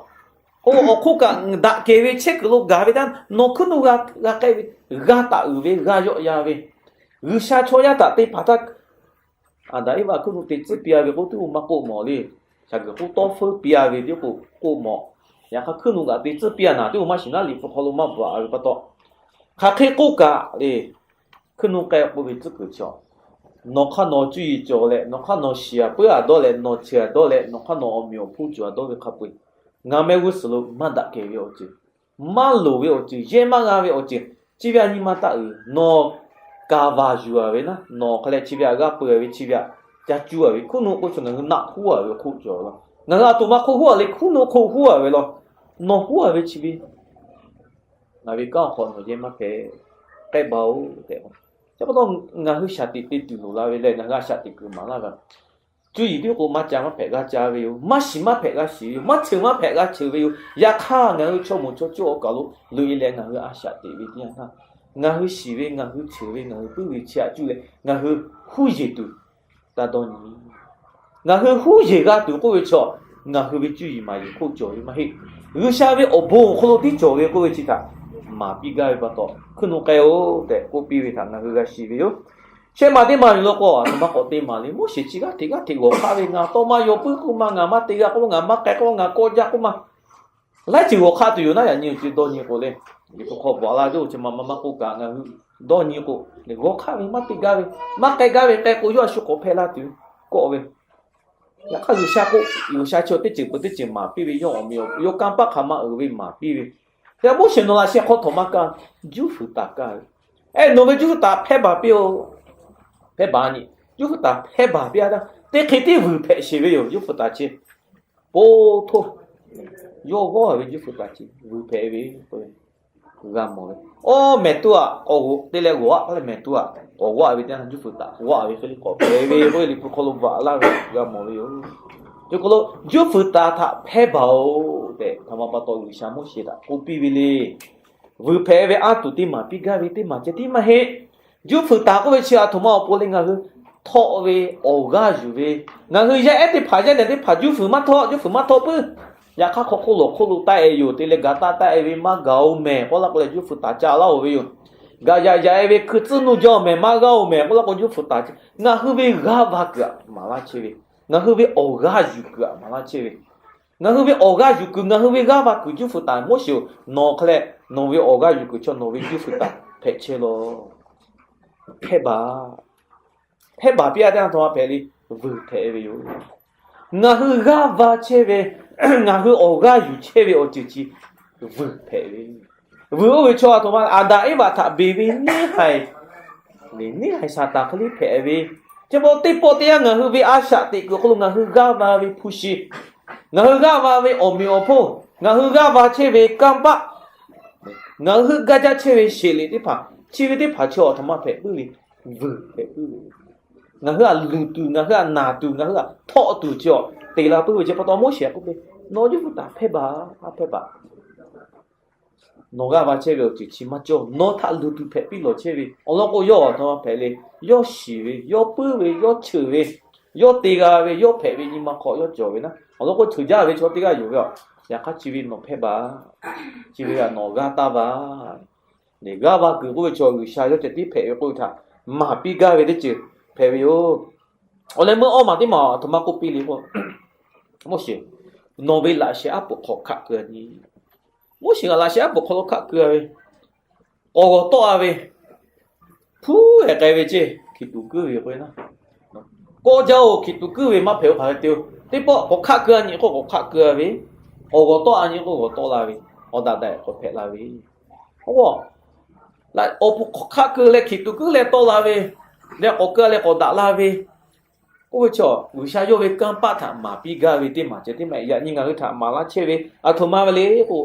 Oˇ awˬ hk'oˆ kaꞈ daꞈ kehˬ ve chehˇ kuiˬ lo gaˬ ve htaˇ nawˬ hkuiˉ nuˆ g'a k'ai ve, g'a taˍ uiˍ ve, g'a yawˆ ya ve, G'uiˬsha chaw yaˇ htaꞈ te hpanˍ htaˇ, Aˍdanˍ Eˇvaꞈ hkuiˉ nuˆ te tcuhˉ piˇ-a ve k'oˆ tuˬ maˇ k'oˆ mawˬ le. Shaˍ guiˬ k'oˆ tawˇ feuˉ piˇ-a ve tiˉ k'o k'oˆ mawˬ. Yaꞈ hk'aˇ hkuiˉ nuˆ kaꞈ te tcuhˉ piˇ-a naˍ teˇ oˬ maˇ shiˍ naˉ liꞈ hpu hk'aw lo maˇ bvuhꞈ-a ve pa taw, hk'aˬ hk'e k'oˆ kaꞈ le, hkuiˉ nuˆ k'ai k'oˆ ve tcuhˉ kuiˬ chi, nawˬ hk'aˇ nawˬ cuˇ yiˍ cawˬ leh nawˬ hk'aˇ nawˬ shiˍ-a puiˉ-a dawˇ leh nawˬ cheuˬ-a dawˇ leh nawˬ hk'aˇ nawˬ awˬ meꞈ awˬ hponˇ cawˬ-a dawˇ ve hk'a peu-eˬ, ngaˬ meh g'uˇ suhˍ lo maˇ daꞈ kehˬ ve awˬ ceuˬ, maˇ loˍ ve awˬ ceuˬ, yehˇ maˇ g'a ve awˬ ceuˬ, chi ve a nyi ma taˆ uiˍ. Nawˬ kaˍ vaˬ yuˬ-a ve naˉ, nawˬ hk'a leh chi ve aꞈ g'aˇ peu-a ve, chi ve aꞈ ca cuˇ-a ve, hkuiˉ nuˆ k'oˆ chaw ngaˬ hui naˆ huˉ-a ve hk'oˆ cawˬ law. Ngaˬ hui aˬ htoꞈ ma hk'oˆ huˉ-a le, hkuiˉ nuˆ hk'oˆ huˉ-a ve law. Nawˬ huˉ-a ve chi ve ngaˬ ve kanˉ awˬ hk'aw nawˬ yehˇ maˇ hpehꞈ, k'ehˆ ba-oˬ tehꞈ. Chi pa taw ngaˬ hui shaˍ tiꞈ te tuˬ loˍ la ve leh ngaˬ hui a shaꞈ teꞈ kuiˬ maˍ laˇ ve, cuˇ yiˍ tiˉ k'o maˇ ca maˇ hpehꞈ g'a ca ve yoˬ. Maˇ shiˍ maˇ hpehꞈ g'a shiˍ ve yoˬ. Maˇ cheuˬ maˇ hpehꞈ g'a cheuˬ ve yoˬ. Yaꞈ hk'aˇ ngaˬ hui chaw moˍ chaw cuˇ awˬ kaˬ lo loꞈ-e leh ngaˬ hui a shaꞈ teꞈ ve teˇ yanˇ htaˇ, ngaˬ hui shiˍ ve, ngaˬ hui cheuˬ ve, ngaˬ hui puiˉ ve chi aꞈ cuˇ leh ngaˬ hui huˉ yeˬ tuˬ taˇ dawˇ nyi. Ngaˬ hui huˉ yeˬ g'a tuˬ k'oˆ ve chaw, ngaˬ hui ve cuˇ yiˍ maˍ yiˍ hk'oˆ cawˬ ve maˇ heˆ. G'uiˬsha ve awˬ bon awˬ hk'aw lo tiˉ cawˬ ve k'oˆ ve chi htaꞈ maˍ piˇ gaˇ ve pa taw, hkuiˉ nuˆ k'ai-oˬ tehꞈ k'oˆ piˇ ve htaꞈ ngaˬ hui g'a shiˍ ve yoˬ. Shehˆ ma teˇ ma yuˬ law k'o, a htoꞈ ma k'awꞈ te maˍ le. Moˉseˍ chi g'aˇ hteꞈ g'aˇ hteꞈ g'awˬ hk'aˆ ve, ngaˬ tawˇ maˇ yaw puiˉ k'oˆ ma, ngaˬ maˇ te g'a k'oˆ, ngaˬ maˇ k'ai k'oˆ, ngaˬ kawˆ jaˇ k'oˆ ma, laiˉ ceuˬ g'awˬ hk'aˆ tuˬ yoˬ naˉ. Yaꞈ nyi awˬ ceuˬ dawˇ nyi k'o le, liꞈ hpu hk'aw bvuhꞈ la ve oˇ chi ma ma maˇ k'oˆ kaꞈ ngaˬ hui dawˇ nyi k'o, g'awˬ hk'aˆ ve maˇ te gaˇ ve, maˇ k'ai gaˇ ve, k'ai k'o yawˇ a shu k'awꞈ hpehˇ laˇ tuˬ kawˆ ve. Yaꞈ hk'aˇ G'uiˬsha k'o, G'uiˬsha chi teˇ ceuˬ peuˬ teˇ ceuˬ maˍ piˇ ve, yawˇ awˬ meꞈ awˬ hponˇ yawˇ kanˇ paˆ hk'aˬ ma uiˍ ve maˍ piˇ ve. Yaꞈ Moˉseˍ nawˬ laꞈ sheh hk'aw htawꞈ ma kaˇ, juˇ fuiˍ taˍ kaˇ ve, e, nawˬ ve juˇ fuiˍ taˍ hpehˇ baˬ piˇ-oˬ. Hpehˇ baˬ nyi, juˇ fuiˍ taˍ hpehˇ baˬ piˇ-a htaˇ, teˇ hk'e tiˉ vuiˬ hpehꞈ sheˍ ve yoˬ. Juˇ fuiˍ taˍ chi po htoˇ, yawˇ g'awˇ ve juˇ fuiˍ taˍ chi vuiˬ hpehꞈ ve k'o, g'a mawˬ ve. Awˇ, mehˬ tuˇ aꞈ k'awꞈ g'awˆ te leh g'awˬ-a k'oˆ leh, mehˬ tuˇ aꞈ k'awꞈ g'awˆ ve teˇ yanˇ juˇ fuiˍ taˍ g'awˆ ve hk'e le k'awꞈ hpehꞈ ve k'oˆ ve liꞈ hpu hk'aw lo bvuhꞈ laˇ ve g'a mawˬ ve yoˬ. Chi hk'aw lo juˇ fuiˍ taˍ htaꞈ hpehˇ baˬ-oˬ tehꞈ, htoꞈ ma pa taw G'uiˬsha Moˉseˍ htaꞈ k'oˆ piˇ ve le. Vuiˬ hpehꞈ ve anˇ tuˬ teˇ maˬ piˇ gaˇ ve teˇ maˬ ceh tiˉ maˇ heˆ. Juˇ fuiˍ taˍ k'oˆ ve chi a htoꞈ ma awˬ pon le, ngaˬ hui htawˆ ve awˬ g'aˇ yuˬ ve, ngaˬ hui yaˇ ehˉ teˇ hpaˍ yaˇ nehˬ teˇ hpaˍ juˇ fuiˍ maˇ htawˆ, juˇ fuiˍ maˇ htawˆ puiˉ. Yaꞈ hk'aˇ hk'aw hk'oˆ lawˬ hk'oˆ lo taˆ-e yoˬ te leh, gaꞈ taˆ taˆ-e ve maˇ gaˬ-oˬ mehˬ k'oˆ laˇ k'o leh, juˇ fuiˍ taˍ ca laˇ-oˬ ve yoˬ. Gaꞈ yaꞈ yaꞈ-e ve hkui tcuhˉ nuˇ jaˇ-oˬ mehˬ maˇ g'aˇ-oˬ mehˬ k'oˆ laˇ k'o, juˇ fuiˍ taˍ ngaˬ hui ve g'aˇ va kuiˬ aꞈ maˍ laˇ chehˇ ve, ngaˬ hui ve awˬ g'aˇ yuˬ kuiˬ aꞈ maˍ laˇ chehˇ ve, ngaˬ hui ve awˬ g'aˇ yuˬ kuiˬ, ngaˬ hui ve g'aˇ va kuiˬ juˇ fuiˍ taˍ Moˉseˍ-oˬ, nawˬ hk'a leh nawˬ ve awˬ g'aˇ yuˬ kuiˬ chaw nawˬ ve juˇ fuiˍ taˍ hpehꞈ chehˇ law. Hpehˇ baˬ, hpehˇ baˬ piˇ-a teˇ yanˇ htawˇ ma hpehꞈ le, vuiˬ hpehꞈ ve yoˬ. Ngaˬ hui g'aˇ va chehˇ ve, ngaˬ hui awˬ g'aˇ yuˬ chehˇ ve awˬ ceuˬ chi vuiˬ hpehꞈ ve. Vuiˬ oˇ ve chaw a htoꞈ ma, Aˍdanˍ Eˇvaꞈ htaꞈ beˬ ve neˇ haiˬ, neˇ haiˬ Saˍtanˍ hk'e le hpehꞈ ve. Chi pa teˇ pawˆ teˇ yanˇ ngaˬ hui ve a shaꞈ teꞈ kuiˬ awˬ hk'aw lo ngaˬ hui g'aˇ va ve hpu shi, ngaˬ hui g'aˇ va ve awˬ meꞈ awˬ hponˇ, ngaˬ hui g'aˇ va chehˇ ve kanˇ paˆ, ngaˬ hui heuˆ gaˇ jaˇ chehˇ ve sheˍ liꞈ teˇ hpaˍ, chi ve teˇ hpaˍ chi a htoꞈ ma hpehꞈ puiˉ ve, vuiˬ hpehꞈ puiˉ ve. Ngaˬ hui htaꞈ luˬ tuˬ, ngaˬ hui htaꞈ naˬ tuˬ, ngaˬ hui htaꞈ htawˆ tuˬ chi a te la puiˉ ve. Chi pa taw Moˉseˍ k'oˆ piˇ, nawˬ juˇ fuiˍ taˍ hpehˇ baˬ, a hpehˇ baˬ. Nawˬ g'aˇ va chehˇ ve awˬ ceuˬ chi maˇ cawˇ. Nawˬ htaꞈ luˬ tuˬ hpehꞈ piˇ lawˬ chehˇ ve awˬ lawn k'o, yawˇ a htoꞈ ma hpehꞈ le. Yawˇ shiˍ ve, yawˇ puiˉ ve, yawˇ cheuˬ ve, yawˇ te g'a ve, yawˇ hpehꞈ ve nyi ma hk'aw yawˇ cawˬ ve naˉ, awˬ lawn k'o cheuˬ jaˇ ve chaw teˇ g'aˇ yoˬ ve a. Yaꞈ hk'aˇ chi ve nawˬ hpehˇ baˬ, chi ve htaꞈ nawˬ g'aˇ taˇ va. G'aˇ va kuiˬ k'oˆ ve chaw G'uiˬsha yawˇ ceh tiˉ hpehꞈ ve k'oˆ ve htaꞈ maˍ piˇ gaˇ ve teˇ ceuˬ hpehꞈ ve yoˬ. Awˬ leh meuˇ awˇ maˬ teˇ maˬ a htoꞈ ma k'oˆ piˇ le k'o, Moˉseˍ, nawˬ ve laꞈ sheh aˉ poꞈ hk'aw hkaˆ keu-a nyi. Moˉseˍ kaꞈ laꞈ sheh aˉ poꞈ hk'aw lo hkaˆ keu-a ve, k'awꞈ g'awˬ tawˆ-a ve, hpuˉ hehˍ k'ai ve ceˇ, hkiˬ tuꞈ kuiˉ ve k'o e naˉ, kawˆ jaˇ-oˬ, hkiˬ tuꞈ kuiˉ ve maˇ hpehꞈ-o hk'aˬ hk'e te-o. Teˇ pawˆ k'awꞈ hkaˆ keu-a nyi k'o k'awꞈ hkaˆ keu-a ve, k'awꞈ g'awˬ tawˆ-a nyi k'o g'awˬ tawˆ la ve. awˬ daꞈ daꞈ k'awꞈ hpehꞈ la ve. Oˇ, awˬ pon hk'aˆ keu leh hkiˬ tuꞈ kuiˉ leh tawˆ la ve, leh k'awꞈ keu leh k'awꞈ daꞈ la ve, k'oˆ ve chaw, G'uiˬsha yawˇ ve kanˇ paˆ htaꞈ maˍ piˇ gaˇ ve teˇ maˬ ceh tiˉ maˇ heˆ. Yaꞈ nyi ngaˬ hui htaꞈ maˍ laˇ chehˇ ve, aˬ htoꞈ ma ve le k'o,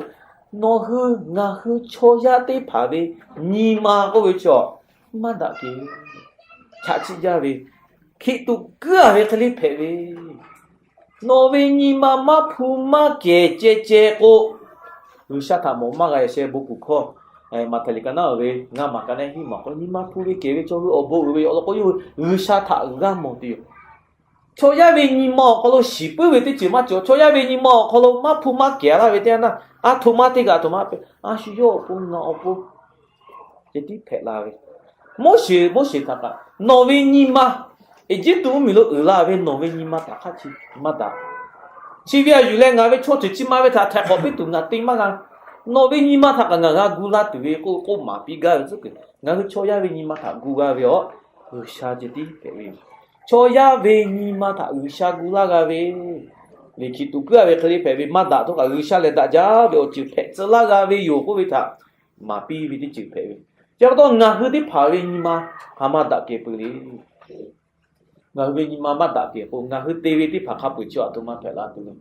nawˬ hui ngaˬ hui chaw yaˇ teˇ hpaˍ ve nyi ma k'oˆ ve chaw, maˇ daꞈ kehˬ ve, chaꞈ chiˆ jaˇ ve, hkiˬ tuꞈ kuiˉ a ve hk'e le hpehꞈ ve, nawˬ ve nyi ma maˇ hpu maˇ kehˬ ceh ceh k'o, G'uiˬsha htaꞈ mawˬ maˇ g'a sheh bon kuˬ hkawˇ, Maꞈhtehˍ liꞈ ka naˉ ve ngaˇ maˬ ka naˉ hiˉ maˬ k'o, nyi ma hpu ve kehˬ ve chaw hui awˬ bon uiˍ ve yoˬ. Awˬ lawn k'o, yawˇ hui G'uiˬsha htaꞈ g'a mawˬ tuˬ yoˬ. Chaw yaˇ ve nyi ma awˬ hk'aw lo shiˍ puiˉ ve teˇ ceuˬ maˇ cawˬ. Chaw yaˇ ve nyi ma awˬ hk'aw lo maˇ hpu maˇ kehˬ laˇ ve teˇ yanˇ, aˬ htoꞈ ma teˇ kaꞈ aˬ htoꞈ ma hpehꞈ, a shu yawˇ awˬ pon ngaˬ awˬ pon ceh tiˉ hpehꞈ la ve. Moˉseˍ, Moˉseˍ htaꞈ kaꞈ, nawˬ ve nyi ma, Eˇjiˇtuꞈ mvuhˇmiˬ lo uiˍ la ve nawˬ ve nyi ma htaꞈ hk'aˇ chi maˇ daꞈ. Chi ve aˬ yuˬ leh ngaˬ ve chaw ceuˬ chi ma ve htaꞈ htaiˍ hk'awꞈ piˇ tuˬ ngaˬ te maˇ g'a. Nawˬ ve nyi ma htaꞈ kaꞈ ngaˬ g'a gu laˇ tuˬ ve k'oˆ k'oˆ maˍ piˇ gaˇ ve tcuhˉ kuiˬ, ngaˬ hui chaw yaˇ ve nyi ma htaꞈ gu g'a ve awˬ, G'uiˬsha ceh tiˉ hpehꞈ ve yoˬ. Chaw yaˇ ve nyi ma htaꞈ G'uiˬsha gu laˇ g'a ve, liꞈ hkiˬ tuꞈ kuiˉ a ve hk'e le hpehꞈ ve maˇ daꞈ htawˇ kaꞈ G'uiˬsha lehˬ daꞈ jaˇ ve awˬ ceuˬ hpehꞈ tcuh laˇ g'a ve yoˬ k'oˆ ve htaꞈ maˍ piˇ ve teˇ ceuˬ hpehꞈ ve. Chi pa taw ngaˬ hui teˇ hpaˍ ve nyi ma ha maˇ daꞈ kehˬ peuˬ le. Ngaˬ hui ve nyi ma maˇ daꞈ kehˬ k'o, ngaˬ hui te ve teˇ hpaˍ hk'a peu-eˬ chi aˬ htoꞈ ma hpehꞈ la tuˬ le.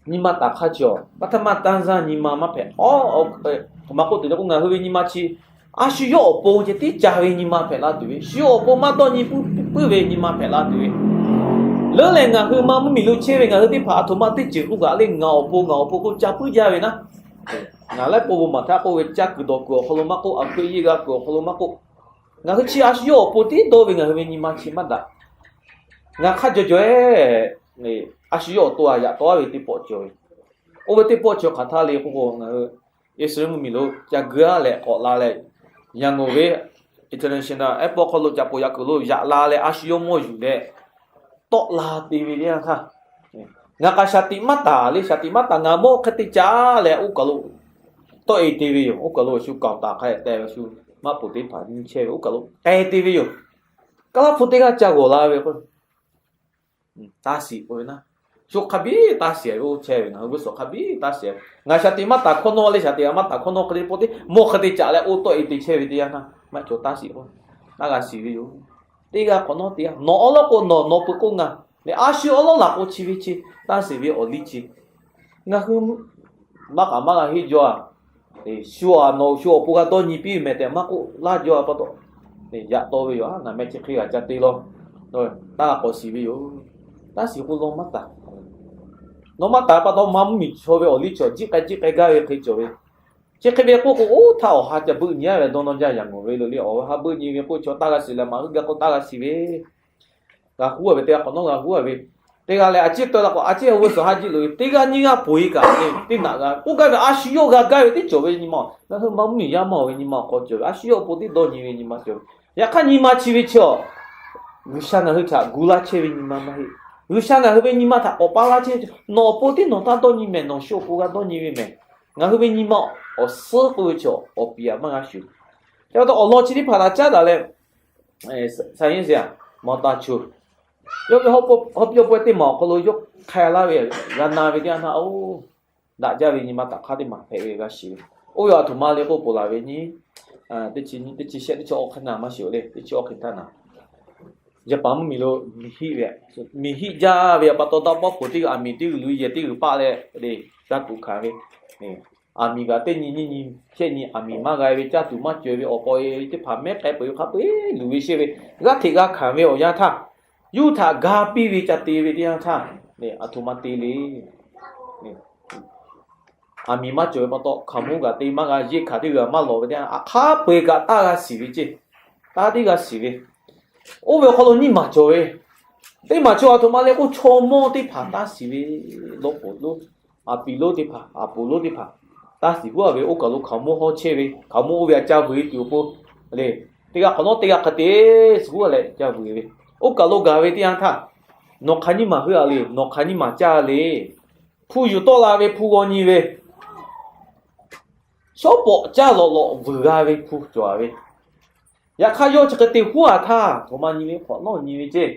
Nyi ma taˍ hk'aˇ chi awˬ, ပထမတန်းစား nyi ma maˇ hpehꞈ. Aˬ htoꞈ ma k'oˆ tuˬ le k'o, ngaˬ hui ve nyi ma chi a shu yawˇ awˬ pon ceh tiˉ ca ve nyi ma hpehꞈ la tuˬ ve, shu yawˇ awˬ pon maˇ dawˇ nyi puiˉ puiˉ ve nyi ma hpehꞈ la tuˬ ve, leuˉ leh ngaˬ hui ma mvuhˇmiˬ lo chehˇ ve ngaˬ hui teˇ hpaˍ aˬ htoꞈ ma teˇ ceuˬ k'oˆ kaꞈ le, ngaˬ awˬ pon ngaˬ awˬ pon k'oˆ ca puiˉ jaˇ ve naˉ, ngaˬ laiˉ pon bon maˍ htaˇ k'oˆ ve, caˇ kuiˬ dawˬ kuiˬ awˬ hk'aw lo maˇ k'oˆ, a hkui yeˇ g'a kuiˬ awˬ hk'aw lo maˇ k'oˆ, ngaˬ hui chi a shu yawˇ awˬ pon tiˉ dawˇ ve ngaˬ hui ve nyi ma chi maˇ daꞈ. Ngaˬ hk'a jaw jaw-e, a shu yawˇ awˬ to a yaꞈ taw ve teˇ pawˆ cawˬ ve. Oˇ ve teˇ pawˆ cawˬ hk'aˬ htaˇ le k'oˆ k'o, ngaˬ hui Iˉsaˍreˍlaˆ mvuhˇmiˬ lo ca geu-a leh k'awꞈ la leh, Yangon ve international airport hk'aw lo ca poˬ yaꞈ kuiˬ lo yaꞈ la leh a shu yawˇ mawˇ yuˬ leh tawˆ la te ve teˇ yanˇ htaˇ, ngaˬ k'aꞈ shaˍ tiꞈ maˇ taˍ le, shaˍ tiꞈ maˇ taˍ, ngaˬ mawˇ hk'e te ca leh oˇ kaˬ lo tawˆ-e te ve yoˬ. Oˇ kaˬ lo a shu kaoˬ taˍ hk'a te ve a shu maˇ poˬ teˇ hpaˍ nyi chehˇ ve oˇ kaˬ lo k'ai te ve yoˬ. Kaˇlaˇ hpu teˇ g'aˇ ca g'awˬ la ve k'o, taˇ shiˍ k'oˆ ve naˉ, shu hk'a biˉ taˇ shiˍ ve oˇ chehˇ ve, ngaˬ hui g'uˇ suhˍ hk'a biˉ taˇ shiˍ. Ngaˬ shaˍ tiꞈ maˇ taˍ hkawˇ nawˇ le, shaˍ tiꞈ maˇ taˍ hkawˇ nawˇ hk'e te pawˆ teˇ mawˇ hk'e te caꞈ leh oˇ tawˆ-e te chehˇ ve teˇ yanˇ htaˇ, maˇ cawˬ taˇ shiˍ k'o, taˇ g'a shiˍ ve yoˬ. Teˇ g'aˇ hk'awꞈ nawˉ teˇ g'aˇ nawˬ awˉ lawˉ k'o nawˬ, nawˬ peuˬ k'o ngaˬ, a shu awˉ lawˉ laˬ k'o chi ve chi, taˇ shiˍ ve awˬ liˇ chi, ngaˬ hui maˇ k'aꞈ maˇ g'a henˇ jaw-a. Shu a nawˬ shu awˬ pon g'a dawˇ nyi piˇ ve mehˍ tehꞈ maˇ k'oˆ laˇ jaw-a pa taw, yaꞈ taw ve yoˬ. Ngaˬ meh chi hk'e g'a ca te law, taˇ k'awꞈ shiˍ ve yoˬ. Taˇ shiˍ k'o law maˇ taˍ. Nawˬ maˇ taˍ pa taw ma mvuhˇmiˬ chaw ve awˬ liˇ chi awˬ jiˆ k'ai jiˆ k'ai gaˇ ve hk'e cawˬ ve. Chi hk'e ve k'oˆ k'o, oˇ htaˇ awˬ ha ca beuˆ nyi-a ve dawˇ nawˇ jaˇ. Yaꞈ ngawˬ ve lo le, awˬ ha beuˆ nyi ve k'oˆ chaw taˇ g'a shiˍ leh maˇ hui gaˇ k'o taˇ g'a shiˍ ve. G'a huˉ-a ve teˇ g'aˇ hk'awꞈ nawˉ g'a huˉ-a ve, teˇ g'aˇ leh a ciˉ tawˆ la k'o a ciˉ g'a g'uˇ suhˍ haˉ jiˆ loꞈ ve, teˇ g'aˇ nyiˇ g'aˇ poˬ-e kaꞈ le, teˇ naꞈ g'a k'oˆ gaˇ ve a shu yawˇ g'a gaˇ ve teˇ cawˬ ve nyi ma. Ngaˬ hui ma mvuhˇmiˬ yaˇ maˇ-oˬ ve nyi ma awˬ hk'aw cawˬ ve a shu yawˇ awˬ pon teˇ dawˇ nyi ve nyi ma cawˬ ve. Yaꞈ hk'aˇ nyi ma chi ve chi awˬ, G'uiˬsha ngaˬ hui htaꞈ gu laˇ chehˇ ve nyi ma maˇ heˆ. G'uiˬsha ngaˬ hui ve nyi ma htaꞈ k'awꞈ pa laˇ chehˇ ve, nawˬ awˬ pon tiˉ nawˬ taˇ dawˇ nyi mehˍ, nawˬ shu awˬ pon g'a dawˇ nyi ve mehˍ. Ngaˬ hui ve nyi ma awˬ suhˉ k'oˆ ve chi awˬ piˍ-a maˇ g'a shuˍ. Chi pa taw awˬ lawn chi teˇ hpaˍ htaꞈ caˉ daꞈ leh, saˍ yeˇ zeˬ-a, mawˬ taˍ choˬ, yawˇ ve hawˉ piˇ awˬ pawehˇ teˇ maˬ awˬ hk'aw lo yawˇ hk'ai laˇ ve, g'a na ve teˇ yanˇ htaˇ, oˇ, daꞈ jaˇ ve nyi ma taˍ hk'aˇ teˇ maˬ hpehꞈ ve g'a shiˍ ve. Oˇ ve aˬ htoꞈ ma le k'oˆ poˬ laˬ ve nyi, teˇ chi nyi teˇ chi shehˆ teˇ chi awˇ hk'e naˍ maˇ shiˍ-oˬ le, teˇ chi awˇ hk'e htaˇ naˍ, Jaˍpaˍ mvuhˇmiˬ lo miˬ hiˆ ve, miˬ hiˆ jaˇ ve pa taw daꞈ pawˆ poˬ teˇ g'aˇ aˬ miˍ teˇ g'uiˬ lu yehˬ teˇ g'uiˬ paˆ leh le, g'a tuꞈ hkanˍ ve, aˬ miˍ kaꞈ teˇ nyi nyiˇ nyi shehˆ nyi aˬ miˍ maˇ g'a ve caˇ tuˬ maˇ cawˬ ve awˬ paw-e teˇ hpaˍ mehˉ k'ai peuˬ ve hk'a peu-eˬ luˬ ve sheˆ ve, g'aˇ hteꞈ g'a hkanˍ ve awˬ yanˇ htaˇ, yuˇ htaꞈ ga piˇ ve ca te ve teˇ yanˇ htaˇ, aˬ htoꞈ ma te le. Aˬ miˍ maˇ cawˬ ve pa taw hkaoˍmonˇ kaꞈ te maˇ g'a, yeˇ hkanˍ teˇ g'uiˬ maˇ lawˬ ve teˇ yanˇ, a hk'a peu-eˬ kaꞈ taˇ g'a shiˍ ve ceˇ, taˇ tiˉ g'a shiˍ ve. Oˇ ve awˬ hk'aw lo nyiˇ maˬ cawˬ ve, teˇ maˬ cawˬ aˬ htoꞈ ma le k'o chaw mawˇ teˇ hpaˍ taˇ shiˍ ve, lawˇ poˬ lonˉ, aˬ piˍ lonˉ teˇ hpaˍ, aˬ poˍ lonˉ teˇ hpaˍ taˇ shiˍ huˉ-a ve. Oˇ kaˬ lo hkaoˍmonˇ hawˇ chehˇ ve, hkaoˍmonˇ oˇ ve aꞈ ca vuiˬ e tuˬ awˬ pon le, teˇ g'aˇ hk'awꞈ nawˉ teˇ g'aˇ hk'e te suh huˉ leh ca vuiˬ ve. Oˇ kaˬ lo gaˬ ve teˇ yanˇ htaˇ, nawˬ hk'aˬ nyiˇ maˬ heuˆ-a le, nawˬ hk'aˬ nyiˇ maˬ caˇ le. Hpu yuˬ tawˆ la ve hpu g'aw nyi ve, shawˉ pawꞈ caˇ lawꞈ lawꞈ vuiˬ g'a ve hpu cawˬ-a ve. Yaꞈ hk'aˇ yawˇ chi hk'e te huˉ-a htaˇ, htoꞈ ma nyi ve, hk'awꞈ nawˉ nyi ve ceˇ,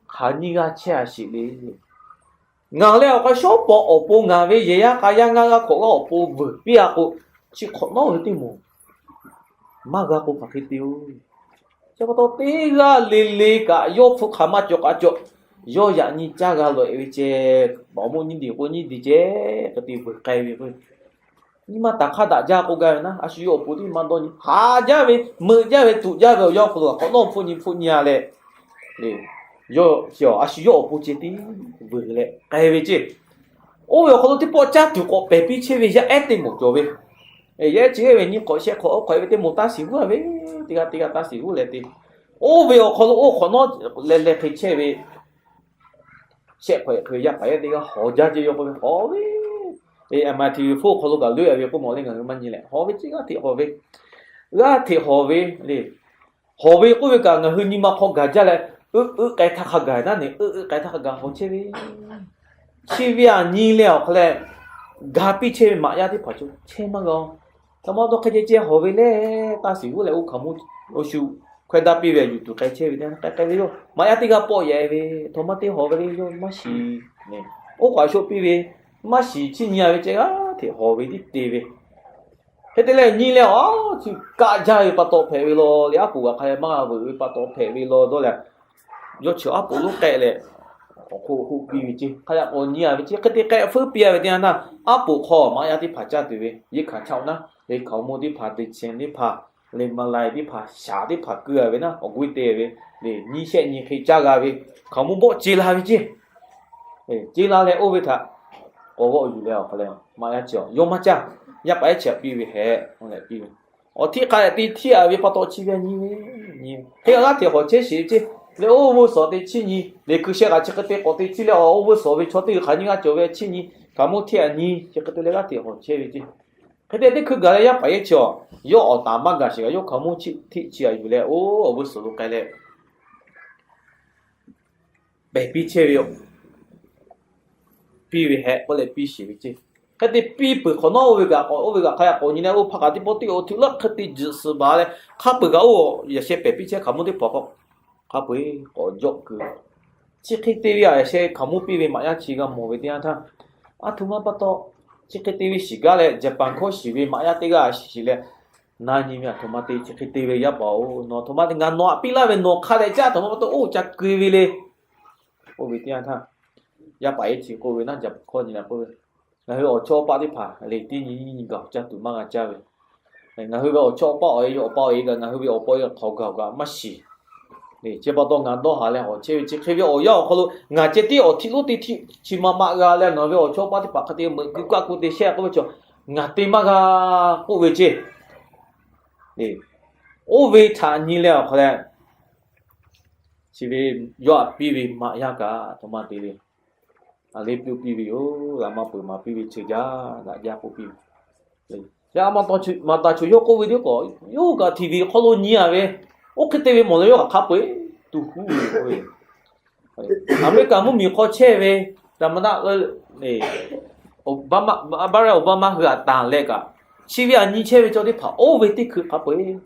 hk'aˬ nyiˇ g'aˇ chehˇ-a sheˍ le. Ngaˬ leh awˬ hk'a shawˉ pawˍ awˬ pon ngaˬ ve yehˬ yaˇ k'a yaˇ ngaˇ g'aˇ hkawꞈ g'aˇ awˬ pon veuˬ piˇ-a k'o, chi hk'awꞈ nawˉ ve teˇ moˍ maˇ g'a k'o hk'aˬ hk'e te-o. Chi pa taw teˇ g'aˇ le le kaꞈ yawˇ hpu hk'aˬ maˇ cawˬ k'a cawˬ, yawˇ yaꞈ nyi caˇ g'a lawˬ-e ve ceh, awˬ moˇ nyiˇ diˬ k'o nyiˇ diˬ ceh hk'e te veuˬ k'ai ve k'o, nyi ma taˍ hk'aˇ daꞈ jaˇ k'oˆ gaˇ ve naˉ, a shu yawˇ awˬ pon tiˉ maˇ dawˇ nyi, haˍ jaˇ ve, meuꞈ jaˇ ve, tuꞈ jaˇ ve awˬ yanˇ awˬ hk'aw lo kaꞈ hk'awꞈ nawˉ hpfuhˆ nyi hpfuhˆ nyi-a leh, yawˇ chi a shu yawˇ awˬ pon ceh tiˉ veuˬ leh k'ai ve ceˇ. Oˇ ve awˬ hk'aw lo teˇ pawˆ caˇ tuˬ k'awꞈ pehˬ piˇ chehˇ ve yaˇ ehˉ teˇ moˍ cawˬ ve. Yaˇ ehˉ chi ve nyi hk'awꞈ sheh hk'awꞈ oˇ hk'awꞈ ve teˇ moˍ taˇ shiˍ g'uˇ-a ve, teˇ g'aˇ teˇ g'aˇ taˇ shiˍ g'uˇ leh te. Oˇ ve awˬ hk'aw lo oˇ hk'awꞈ nawˉ leh leh hk'e chehˇ ve shehˆ hk'awꞈ hk'e yaˇ paˍ yaˇ teˇ g'aˇ hawˬ jaˇ ceˇ yawˇ k'oˆ ve, hawˬ ve, e, M I T V four hk'aw lo kaꞈ loꞈ-e ve k'oˆ mawˬ leh ngaˬ hui maˇ nyi leh hawˬ ve ceˇ, g'aˇ hteꞈ hawˬ ve, g'aˇ hteꞈ hawˬ ve le. Hawˬ ve k'oˆ ve kaꞈ ngaˬ hui nyi ma hk'aw gaˬ jaˇ leh, uˆ uˆ k'ai htaˇ hk'a gaˬ naˉ ne, uˆ uˆ k'ai htaˇ hk'a gaˬ hawˬ chehˇ ve. Chi ve aꞈ nyi leh awˬ hk'aw leh, ga piˇ chehˇ ve maꞈ yaˇ teˇ hpaˍ cawˬ chehˇ maˇ g'a-o. Hk'e maˇ dawˇ hk'e ceh ceh hawˬ ve leh taˇ shiˍ g'uˇ leh oˇ hk'aˬ mvuhˇ oˇ shu hkawehˇ daˇ piˇ ve yuˬ tuˬ k'ai chehˇ ve teˇ yanˇ k'ai k'ai ve yoˬ. Maꞈ yaˇ teˇ g'aˇ pawˆ yaꞈ-e ve, htaꞈ maˇ teˇ hawˬ ve le yoˬ, maˇ shiˍ. Oˇ k'aꞈ shoˆ piˇ ve, maˇ shiˍ chiˇ nyi-a ve ceh g'aˇ hteꞈ hawˬ ve tiˉ te ve. Hk'e te leh nyi leh a, chi kaˆ jaˇ ve pa taw hpehꞈ ve law le, aˉ poꞈ g'aꞈ hk'a leh maˇ g'a veuꞈ ve pa taw hpehꞈ ve law dawˇ leh, yawˇ chi aˉ poꞈ lonˉ k'ehˆ leh, awˬ hk'oˆ hoˆ piˇ ve ceˇ. Hk'a yaꞈ k'aw nyi-a ve ceˇ. Hk'e te k'ehˆ feuˉ piˇ-a ve teˇ yanˇ naˇ, aˉ poꞈ hk'aw maꞈ yaˇ teˇ hpaˍ caˇ tuˬ ve yeˇ hkanˍ chaˆ-oˆ naˉ, le hkaoˍmonˇ teˇ hpaˍ, deˍ chehˇ teˇ hpaˍ, le maˍ lai teˇ hpaˍ, shaˍ teˇ hpaˍ keu-a ve naˉ, awˬ g'uˇ te ve le, nyiˇ shehˆ nyi hk'e caˇ g'a ve, hkaoˍmonˇ bawˆ ce la ve ceˇ. Ce la leh oˇ ve htaꞈ k'awꞈ g'awˆ yuˬ leh awˬ hk'aw leh maꞈ yaˇ chi a yawˇ maˇ caˇ, yaˇ paˍ ehˉ chi htaꞈ piˇ ve hehꞈ, oˇ leh piˇ ve. Awˬ htiˆ hk'a leh te htiˇ-a ve pa taw chi ve nyi ve, nyi hk'e g'aˇ hteꞈ hawˬ chehˇ sheˍ ve ceˇ. Leh oˇ veuˇ suhˍ te chiˇ nyi, leh hkui sheh kaꞈ chi hk'e te k'awꞈ te chiˇ leh awˬ oˇ veuˇ suhˍ ve chaw teˇ g'aˇ hk'aˬ nyiˇ g'aˇ cawˬ ve chiˇ nyi, hkaoˍmonˇ htiˆ-a nyi, chi hk'e te leh g'aˇ hteꞈ hawˬ chehˇ ve ceˇ. Hk'e te teˇ hkui gaˬ leh yaˇ paˍ ehˉ chi a, yawˇ awˬ taˍ maˇ gaˬ sheˍ kaꞈ yawˇ hkaoˍmonˇ htiˆ chi a yuˬ leh oˇ veuˇ suhˍ lo k'ai leh pehˬ piˇ chehˇ ve yoˬ. Piˇ ve hehꞈ k'oˆ leh piˇ sheˍ ve ceˇ. Hk'e te piˇ peuˬ hk'awꞈ nawˉ oˇ ve kaꞈ k'awꞈ, oˇ ve kaꞈ hk'a yaꞈ k'awꞈ nyi leh oˇ hpaˇ kaꞈ teˇ pawˆ teˇ awˬ htuꞈ leuˉ hk'e te juꞈ suhˍ baˬ leh hk'a peu-eˬ kaꞈ oˇ yaꞈ sheh pehˬ piˇ chehˇ hkaoˍmonˇ teˇ hpaˍ k'o, hk'a peu-eˬ k'awꞈ jawˆ keu. Chi hk'e te ve a yaꞈ sheh hkaoˍmonˇ piˇ ve maꞈ yaˇ chi g'a mawˬ ve teˇ yanˇ htaˇ, aˬ htoꞈ ma pa taw chi hk'e te ve shiˍ gaˇ leh Jaˍpaˍ hkawˇ shiˍ ve maꞈ yaˇ teˇ g'aˇ shiˍ leh, na nyi ve aˬ htoꞈ ma te chi hk'e te ve yaˇ paˍ-oˬ, nawˬ aˬ htoꞈ ma te ngaˬ nawˬ htaꞈ piˇ laˇ ve nawˬ hk'a dehꞈ caˇ aˬ htoꞈ ma pa taw oˇ ca keu ve le. Oˇ ve teˇ yanˇ htaˇ, yaˇ paˍ ehˉ chi k'oˆ ve naˉ, Jaˍpaˍ hkawˇ nyi leh k'oˆ ve, ngaˬ hui awˬ chawˇ paˆ teˇ hpaˍ le teˇ nyi nyi gaˬ caˇ tuˬ maˇ g'a caˇ ve, ngaˬ hui ve awˬ chawˇ paˆ awˬ e, awˬ pa awˬ e kaꞈ ngaˬ hui ve awˬ pa awˬ e kaꞈ hk'aw gaˬ gaˬ maˇ shiˍ. Chi pa taw ngaˬ dawˇ haˍ leh hawˬ chehˇ ve chi hk'e ve awˬ yanˇ awˬ hk'aw lo ngaˬ ceh tiˉ awˬ htiˆ lonˉ teˇ htiˆ chi ma ma g'a leh ngaˬ ve awˬ chawˇ paˆ teˇ hpaˍ hk'a te meuꞈ keu kaˆ ku te shehˆ k'oˆ ve chaw ngaˬ te maˇ g'a k'oˆ ve ceˇ. Oˇ ve htaꞈ nyi leh awˬ hk'aw leh, chi ve yawˇ htaꞈ piˇ ve maꞈ yaˇ kaꞈ aˬ htoꞈ ma te le. A le piˇ-oˆ piˇ ve yoˬ. Laꞈ ma peuˬ maˍ piˇ ve ceuˬ jaˇ daꞈ jaˇ k'oˆ piˇ ve. Yaˇ maˇ taˍ choˬ yawˇ k'oˆ ve teˇ k'awꞈ yawˇ hui kaꞈ TV hk'aw lo nyi-a ve, oˇ hk'e te ve mawˬ leh yawˇ htaꞈ hk'a peu-eˬ tuˬ huˉ ve k'oˆ ve. Aˍmeˍriˆkaˍ mvuhˇmiˬ hk'aw chehˇ ve Barack Obama hui htaꞈ tanˬ leh kaꞈ, chi ve aꞈ nyi chehˇ ve chaw teˇ hpaˍ oˇ ve teˇ hkui hk'a peu-eˬ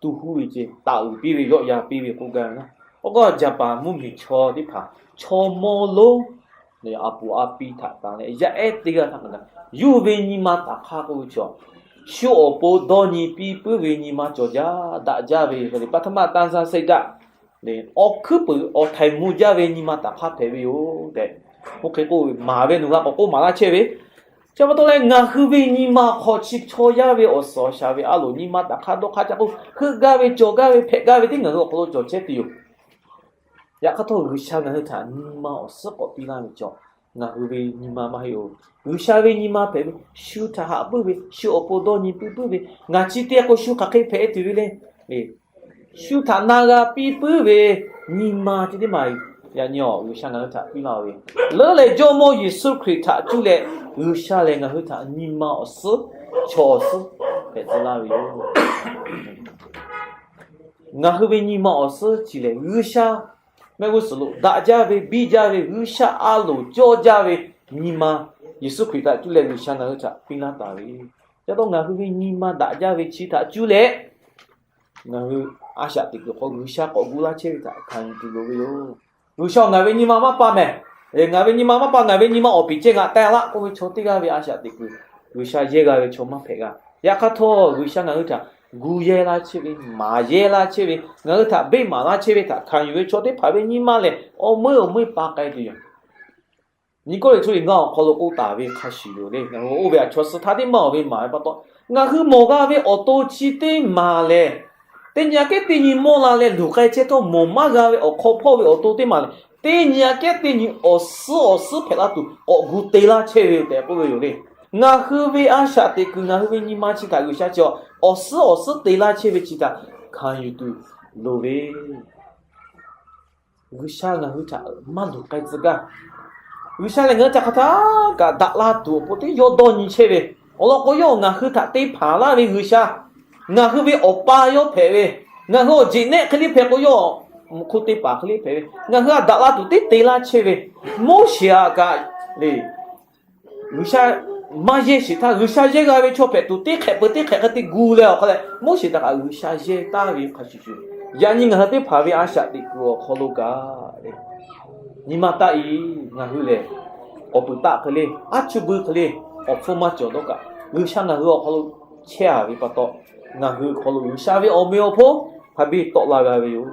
tuˬ huˉ ve ceˇ, taˍ uiˍ piˇ ve, yawˆ yan piˇ ve k'oˆ gaˇ ve naˉ. Oˇ k'o Jaˍpaˍ mvuhˇmiˬ chaw teˇ hpaˍ chaw mawˇ lonˉ aˬ puˍ a pi htaꞈ tanˬ leh yaˇ ehˉ teˇ g'aˇ htaꞈ kaꞈ yuˬ ve nyi ma taˍ hk'aˇ k'oˆ ve chaw, shu awˬ pon dawˇ nyi piˇ puiˉ ve nyi ma cawˬ jaˇ daꞈ jaˇ ve hk'e le ပထမ တန်းစားစိတ်ဓာတ် awˬ hkuiˉ puiˍ awˬ htaiˍ mvuh jaˇ ve nyi ma taˍ hk'aˇ hpehꞈ ve yoˬ tehꞈ, oˇ hk'e k'oˆ ve maˍ ve nawˬ hui k'awꞈ k'oˆ maˍ laˇ chehˇ ve. Chi pa taw leh ngaˬ hui ve nyi ma hk'aw chi chaw yaˇ ve awˬ suhˍ awˬ shaˍ ve a loˍ nyi ma taˍ hk'aˇ dawˇ hk'aˇ ca k'oˆ heuˆ gaˇ ve cawˬ gaˇ ve hpehꞈ gaˇ ve teˇ ngaˬ hui awˬ hk'aw lo cawˬ chehˇ tuˬ yoˬ. Yaꞈ hk'aˇ htawˇ G'uiˬsha ngaˬ hui htaꞈ nyi ma awˬ suhˉ k'awꞈ piˇ laˇ ve cawˬ, ngaˬ hui ve nyi ma maˇ heˆ-oˬ. G'uiˬsha ve nyi ma hpehꞈ ve shu htaꞈ haꞈ puiˉ ve, shu awˬ pon dawˇ nyi piˇ puiˉ ve, ngaˬ chi te k'o shu hk'aˬ hk'e hpehꞈ tuˬ ve le. Shu htaꞈ na g'a piˇ puiˉ ve nyi ma chi teˇ maˬ yaꞈ nyi awˬ G'uiˬsha ngaˬ hui htaꞈ piˇ laˇ ve, leuˉ leh Jawˇmawˇ Yeˍsuˆ Hkriꞈ htaꞈ cuˇ leh G'uiˬsha lehˬ ngaˬ hui htaꞈ nyi ma awˬ suhˉ, chaw awˬ suhˉ hpehꞈ tcuh laˇ ve yoˬ. Ngaˬ hui ve nyi ma awˬ suhˉ chi lehˬ G'uiˬsha mehˆ g'uˇ suhˍ lo daꞈ jaˇ ve, biˇ jaˇ ve, G'uiˬsha a loˍ cawˇ jaˇ ve nyi ma, Yeˍsuˆ Hkriꞈ htaꞈ cuˇ leh G'uiˬsha ngaˬ hui htaꞈ piˇ laˇ taˍ ve. Ca taw ngaˬ hui ve nyi ma daꞈ jaˇ ve chi htaꞈ cuˇ leh ngaˬ hui a shaꞈ teꞈ kuiˬ hk'aw G'uiˬsha k'awꞈ gu laˇ chehˇ ve htaꞈ hkanˍ yuˬ tuˬ loˍ ve yoˬ. G'uiˬsha-oˬ, ngaˬ ve nyi ma maˇ pa mehˬ. Ngaˬ ve nyi ma maˇ pa, ngaˬ ve nyi ma awˬ piˍ ceh ngaˬ teh laˇ k'oˆ ve chaw teˇ g'aˇ ve a shaꞈ teꞈ kuiˬ G'uiˬsha yehˇ g'a ve chaw maˇ hpehꞈ g'a. Yaꞈ hk'aˇ htawˇ, G'uiˬsha ngaˬ hui htaꞈ gu yehˇ laˇ chehˇ ve, maˍ yehˇ laˇ chehˇ ve, ngaˬ hui htaꞈ beˇ maˍ laˇ chehˇ ve htaꞈ hkanˍ yuˬ ve chaw teˇ hpaˍ ve nyi ma lehˬ, awˬ meuˇ awˬ meuˇ pa k'ai tuˬ yoˬ. Nyi kawˇ liꞈ htu liꞈ ngaˇ awˬ hk'aw lo k'oˆ taˍ ve hk'a shuˍ yoˬ le. Ngaˬ hui oˇ ve a chaw suh htaˇ teˇ maˇ awˬ ve maˍ ve pa taw, ngaˬ hui mawˬ g'a ve awˬ to chi teˇ maˬ lehˬ, teˇ nyi aꞈ kehˉ teˇ nyi mawˇ la leh luˬ k'ai chehˇ htawˇ, mawˬ maˇ g'a ve awˬ hk'aw hpawˇ ve awˬ to teˇ maˬ lehˬ, teˇ nyi aꞈ kehˉ teˇ nyi awˬ suhˉ awˬ suhˉ hpehꞈ la tuˬ k'awꞈ gu te laˇ chehˇ ve tehꞈ k'oˆ ve yoˬ le. Ngaˬ hui ve a shaꞈ teꞈ kuiˬ ngaˬ hui ve nyi ma chi htaꞈ G'uiˬsha chi awˬ suhˉ awˬ suhˉ te laˇ chehˇ ve chi htaꞈ hkanˍ yuˬ tuˬ loˍ ve G'uiˬsha ngaˬ hui htaꞈ maˇ luˬ k'ai tcuh gaˇ. G'uiˬsha lehˬ ngaˬ hui htaꞈ hk'aˬ htaˇ kaꞈ daꞈ la tuˬ awˬ pon teˇ yawˇ dawˇ nyi chehˇ ve, awˬ lawn k'o yawˇ ngaˬ hui htaꞈ te hpanˍ laˇ ve G'uiˬsha, ngaˬ hui ve awˬ pa yawˇ hpehꞈ ve, ngaˬ hui awˬ jeꞈ nehˆ hk'e le hpehꞈ k'o yawˇ mvuhꞈ hk'oˆ teˇ hpaˍ hk'e le hpehꞈ ve, ngaˬ hui htaꞈ daꞈ la tuˬ teˇ te laˇ chehˇ ve, Moˉseˍ htaꞈ kaꞈ le G'uiˬsha maˇ yehˇ sheˍ htaˇ, G'uiˬsha yehˇ g'a ve chaw hpehꞈ tuˬ teˇ hk'ehꞈ peuˬ teˇ hk'ehꞈ hk'e te gu leh awˬ hk'a leh, Moˉseˍ htaꞈ kaꞈ G'uiˬsha yehˇ taˍ ve hk'a shuˍ shuˍ, yaꞈ nyi ngaˬ hui teˇ hpaˍ ve a shaꞈ teꞈ kuiˬ awˬ hk'aw lo kaꞈ le, nyi ma taˆ-e, ngaˬ hui lehˬ awˬ peuˬ taˆ hk'e le, aˉ chuˇ buiˇ hk'e le, awˬ hpfuhˇ maˇ cawˬ dawˇ kaꞈ, G'uiˬsha ngaˬ hui awˬ hk'aw lo chehˇ-a ve pa taw, ngaˬ hui awˬ hk'aw lo G'uiˬsha ve awˬ meꞈ awˬ hponˇ hk'a biˇ tawˆ la g'a ve yoˬ.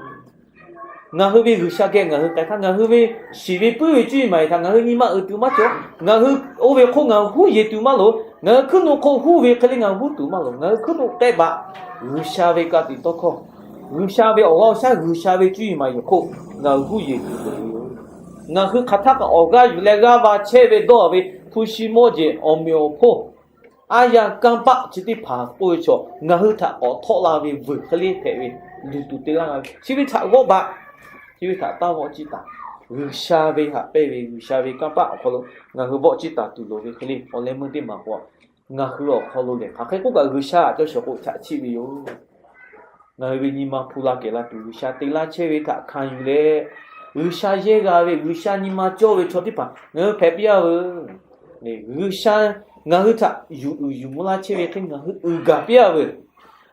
Ngaˬ hui ve G'uiˬsha geh ngaˬ hui k'ai htaˇ, ngaˬ hui ve shiˍ ve puiˉ ve cuˇ yiˍ maˬ yiˍ htaꞈ ngaˬ hui nyi ma uiˍ tuˬ maˇ cawˬ. Ngaˬ hui oˇ ve hk'oˆ ngaˬ hui huˉ yeˬ tuˬ maˇ loˍ. Ngaˬ hui hkuiˉ nuˆ hk'oˆ huˉ ve hk'e le ngaˬ hui huˉ tuˬ maˇ loˍ. Ngaˬ hui hkuiˉ nuˆ k'ehˆ baꞈ G'uiˬsha ve ka tiꞈ tawˇ hkawˇ, G'uiˬsha ve awˬ g'aˇ awˬ shaˉ, G'uiˬsha ve cuˇ yiˍ maˬ yiˍ hk'oˆ ngaˬ hui huˉ yeˬ tuˬ loˍ ve yoˬ. Ngaˬ hui hk'aˬ htaˇ kaꞈ awˬ g'aˇ yuˬ leh g'aˇ va chehˇ ve dawˇ ve hpu shi mawˇ jeˬ awˬ meꞈ awˬ hponˇ, a yanˇ kanˇ paˆ chi teˇ hpaˍ k'oˆ ve chaw ngaˬ hui htaꞈ k'awꞈ htawˆ la ve vuiˬ hk'e le hpehꞈ ve, luˬ tuˬ te laˇ g'a ve, chi ve htaꞈ g'awˇ baꞈ, chi ve htaꞈ taˇ g'awˇ ciˇ taˍ. G'uiˬsha ve htaꞈ pehnˇ ve G'uiˬsha ve kanˇ paˆ awˬ hk'aw lo ngaˬ hui vawˆ ciˇ taˍ tuˬ loˍ ve hk'e le, awˬ leh meuˇ teˇ maˬ k'o, ngaˬ hui awˬ hk'aw lo lehˬ hk'aˬ hk'e k'oˆ kaꞈ G'uiˬsha htaꞈ cawˇ shawˍ k'o chaꞈ chiˆ ve yoˬ. Ngaˬ hui ve nyi ma hpu la kehˬ la tuˬ G'uiˬsha te laˇ chehˇ ve htaꞈ hkanˍ yuˬ leh, G'uiˬsha yehˇ g'a ve, G'uiˬsha nyi ma cawˇ ve chaw teˇ hpaˍ ngaˬ hui hpehꞈ piˇ-a veuˬ. G'uiˬsha ngaˬ hui htaꞈ yuˬ uiˍ yuˬ mvuh laˇ chehˇ ve hk'e ngaˬ hui uiˍ gaˬ piˇ-a veuˬ.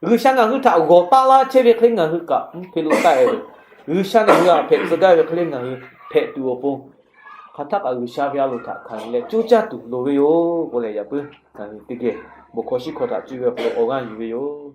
G'uiˬsha ngaˬ hui htaꞈ g'awˬ taˆ laˇ chehˇ ve hk'e ngaˬ hui kaꞈ mvuhˇ hpe lo taˆ-e veuˬ. G'uiˬsha ngaˬ hui htaꞈ hpehꞈ tcuh gaˇ ve hk'e le ngaˬ hui hpehꞈ tuˬ awˬ pon, hk'aˬ htaˇ kaꞈ G'uiˬsha ve a loˍ htaꞈ hkanˍ yuˬ leh coˇ caˇ tuˬ loˍ ve yoˬ k'oˆ leh, yaꞈ puiˉ ngaˬ hui teˇ geh bon hkawˇ shiˉ hkawˇ htaꞈ cuˇ ve awˬ hk'aw lo awˬ g'aˇ yuˬ ve yoˬ.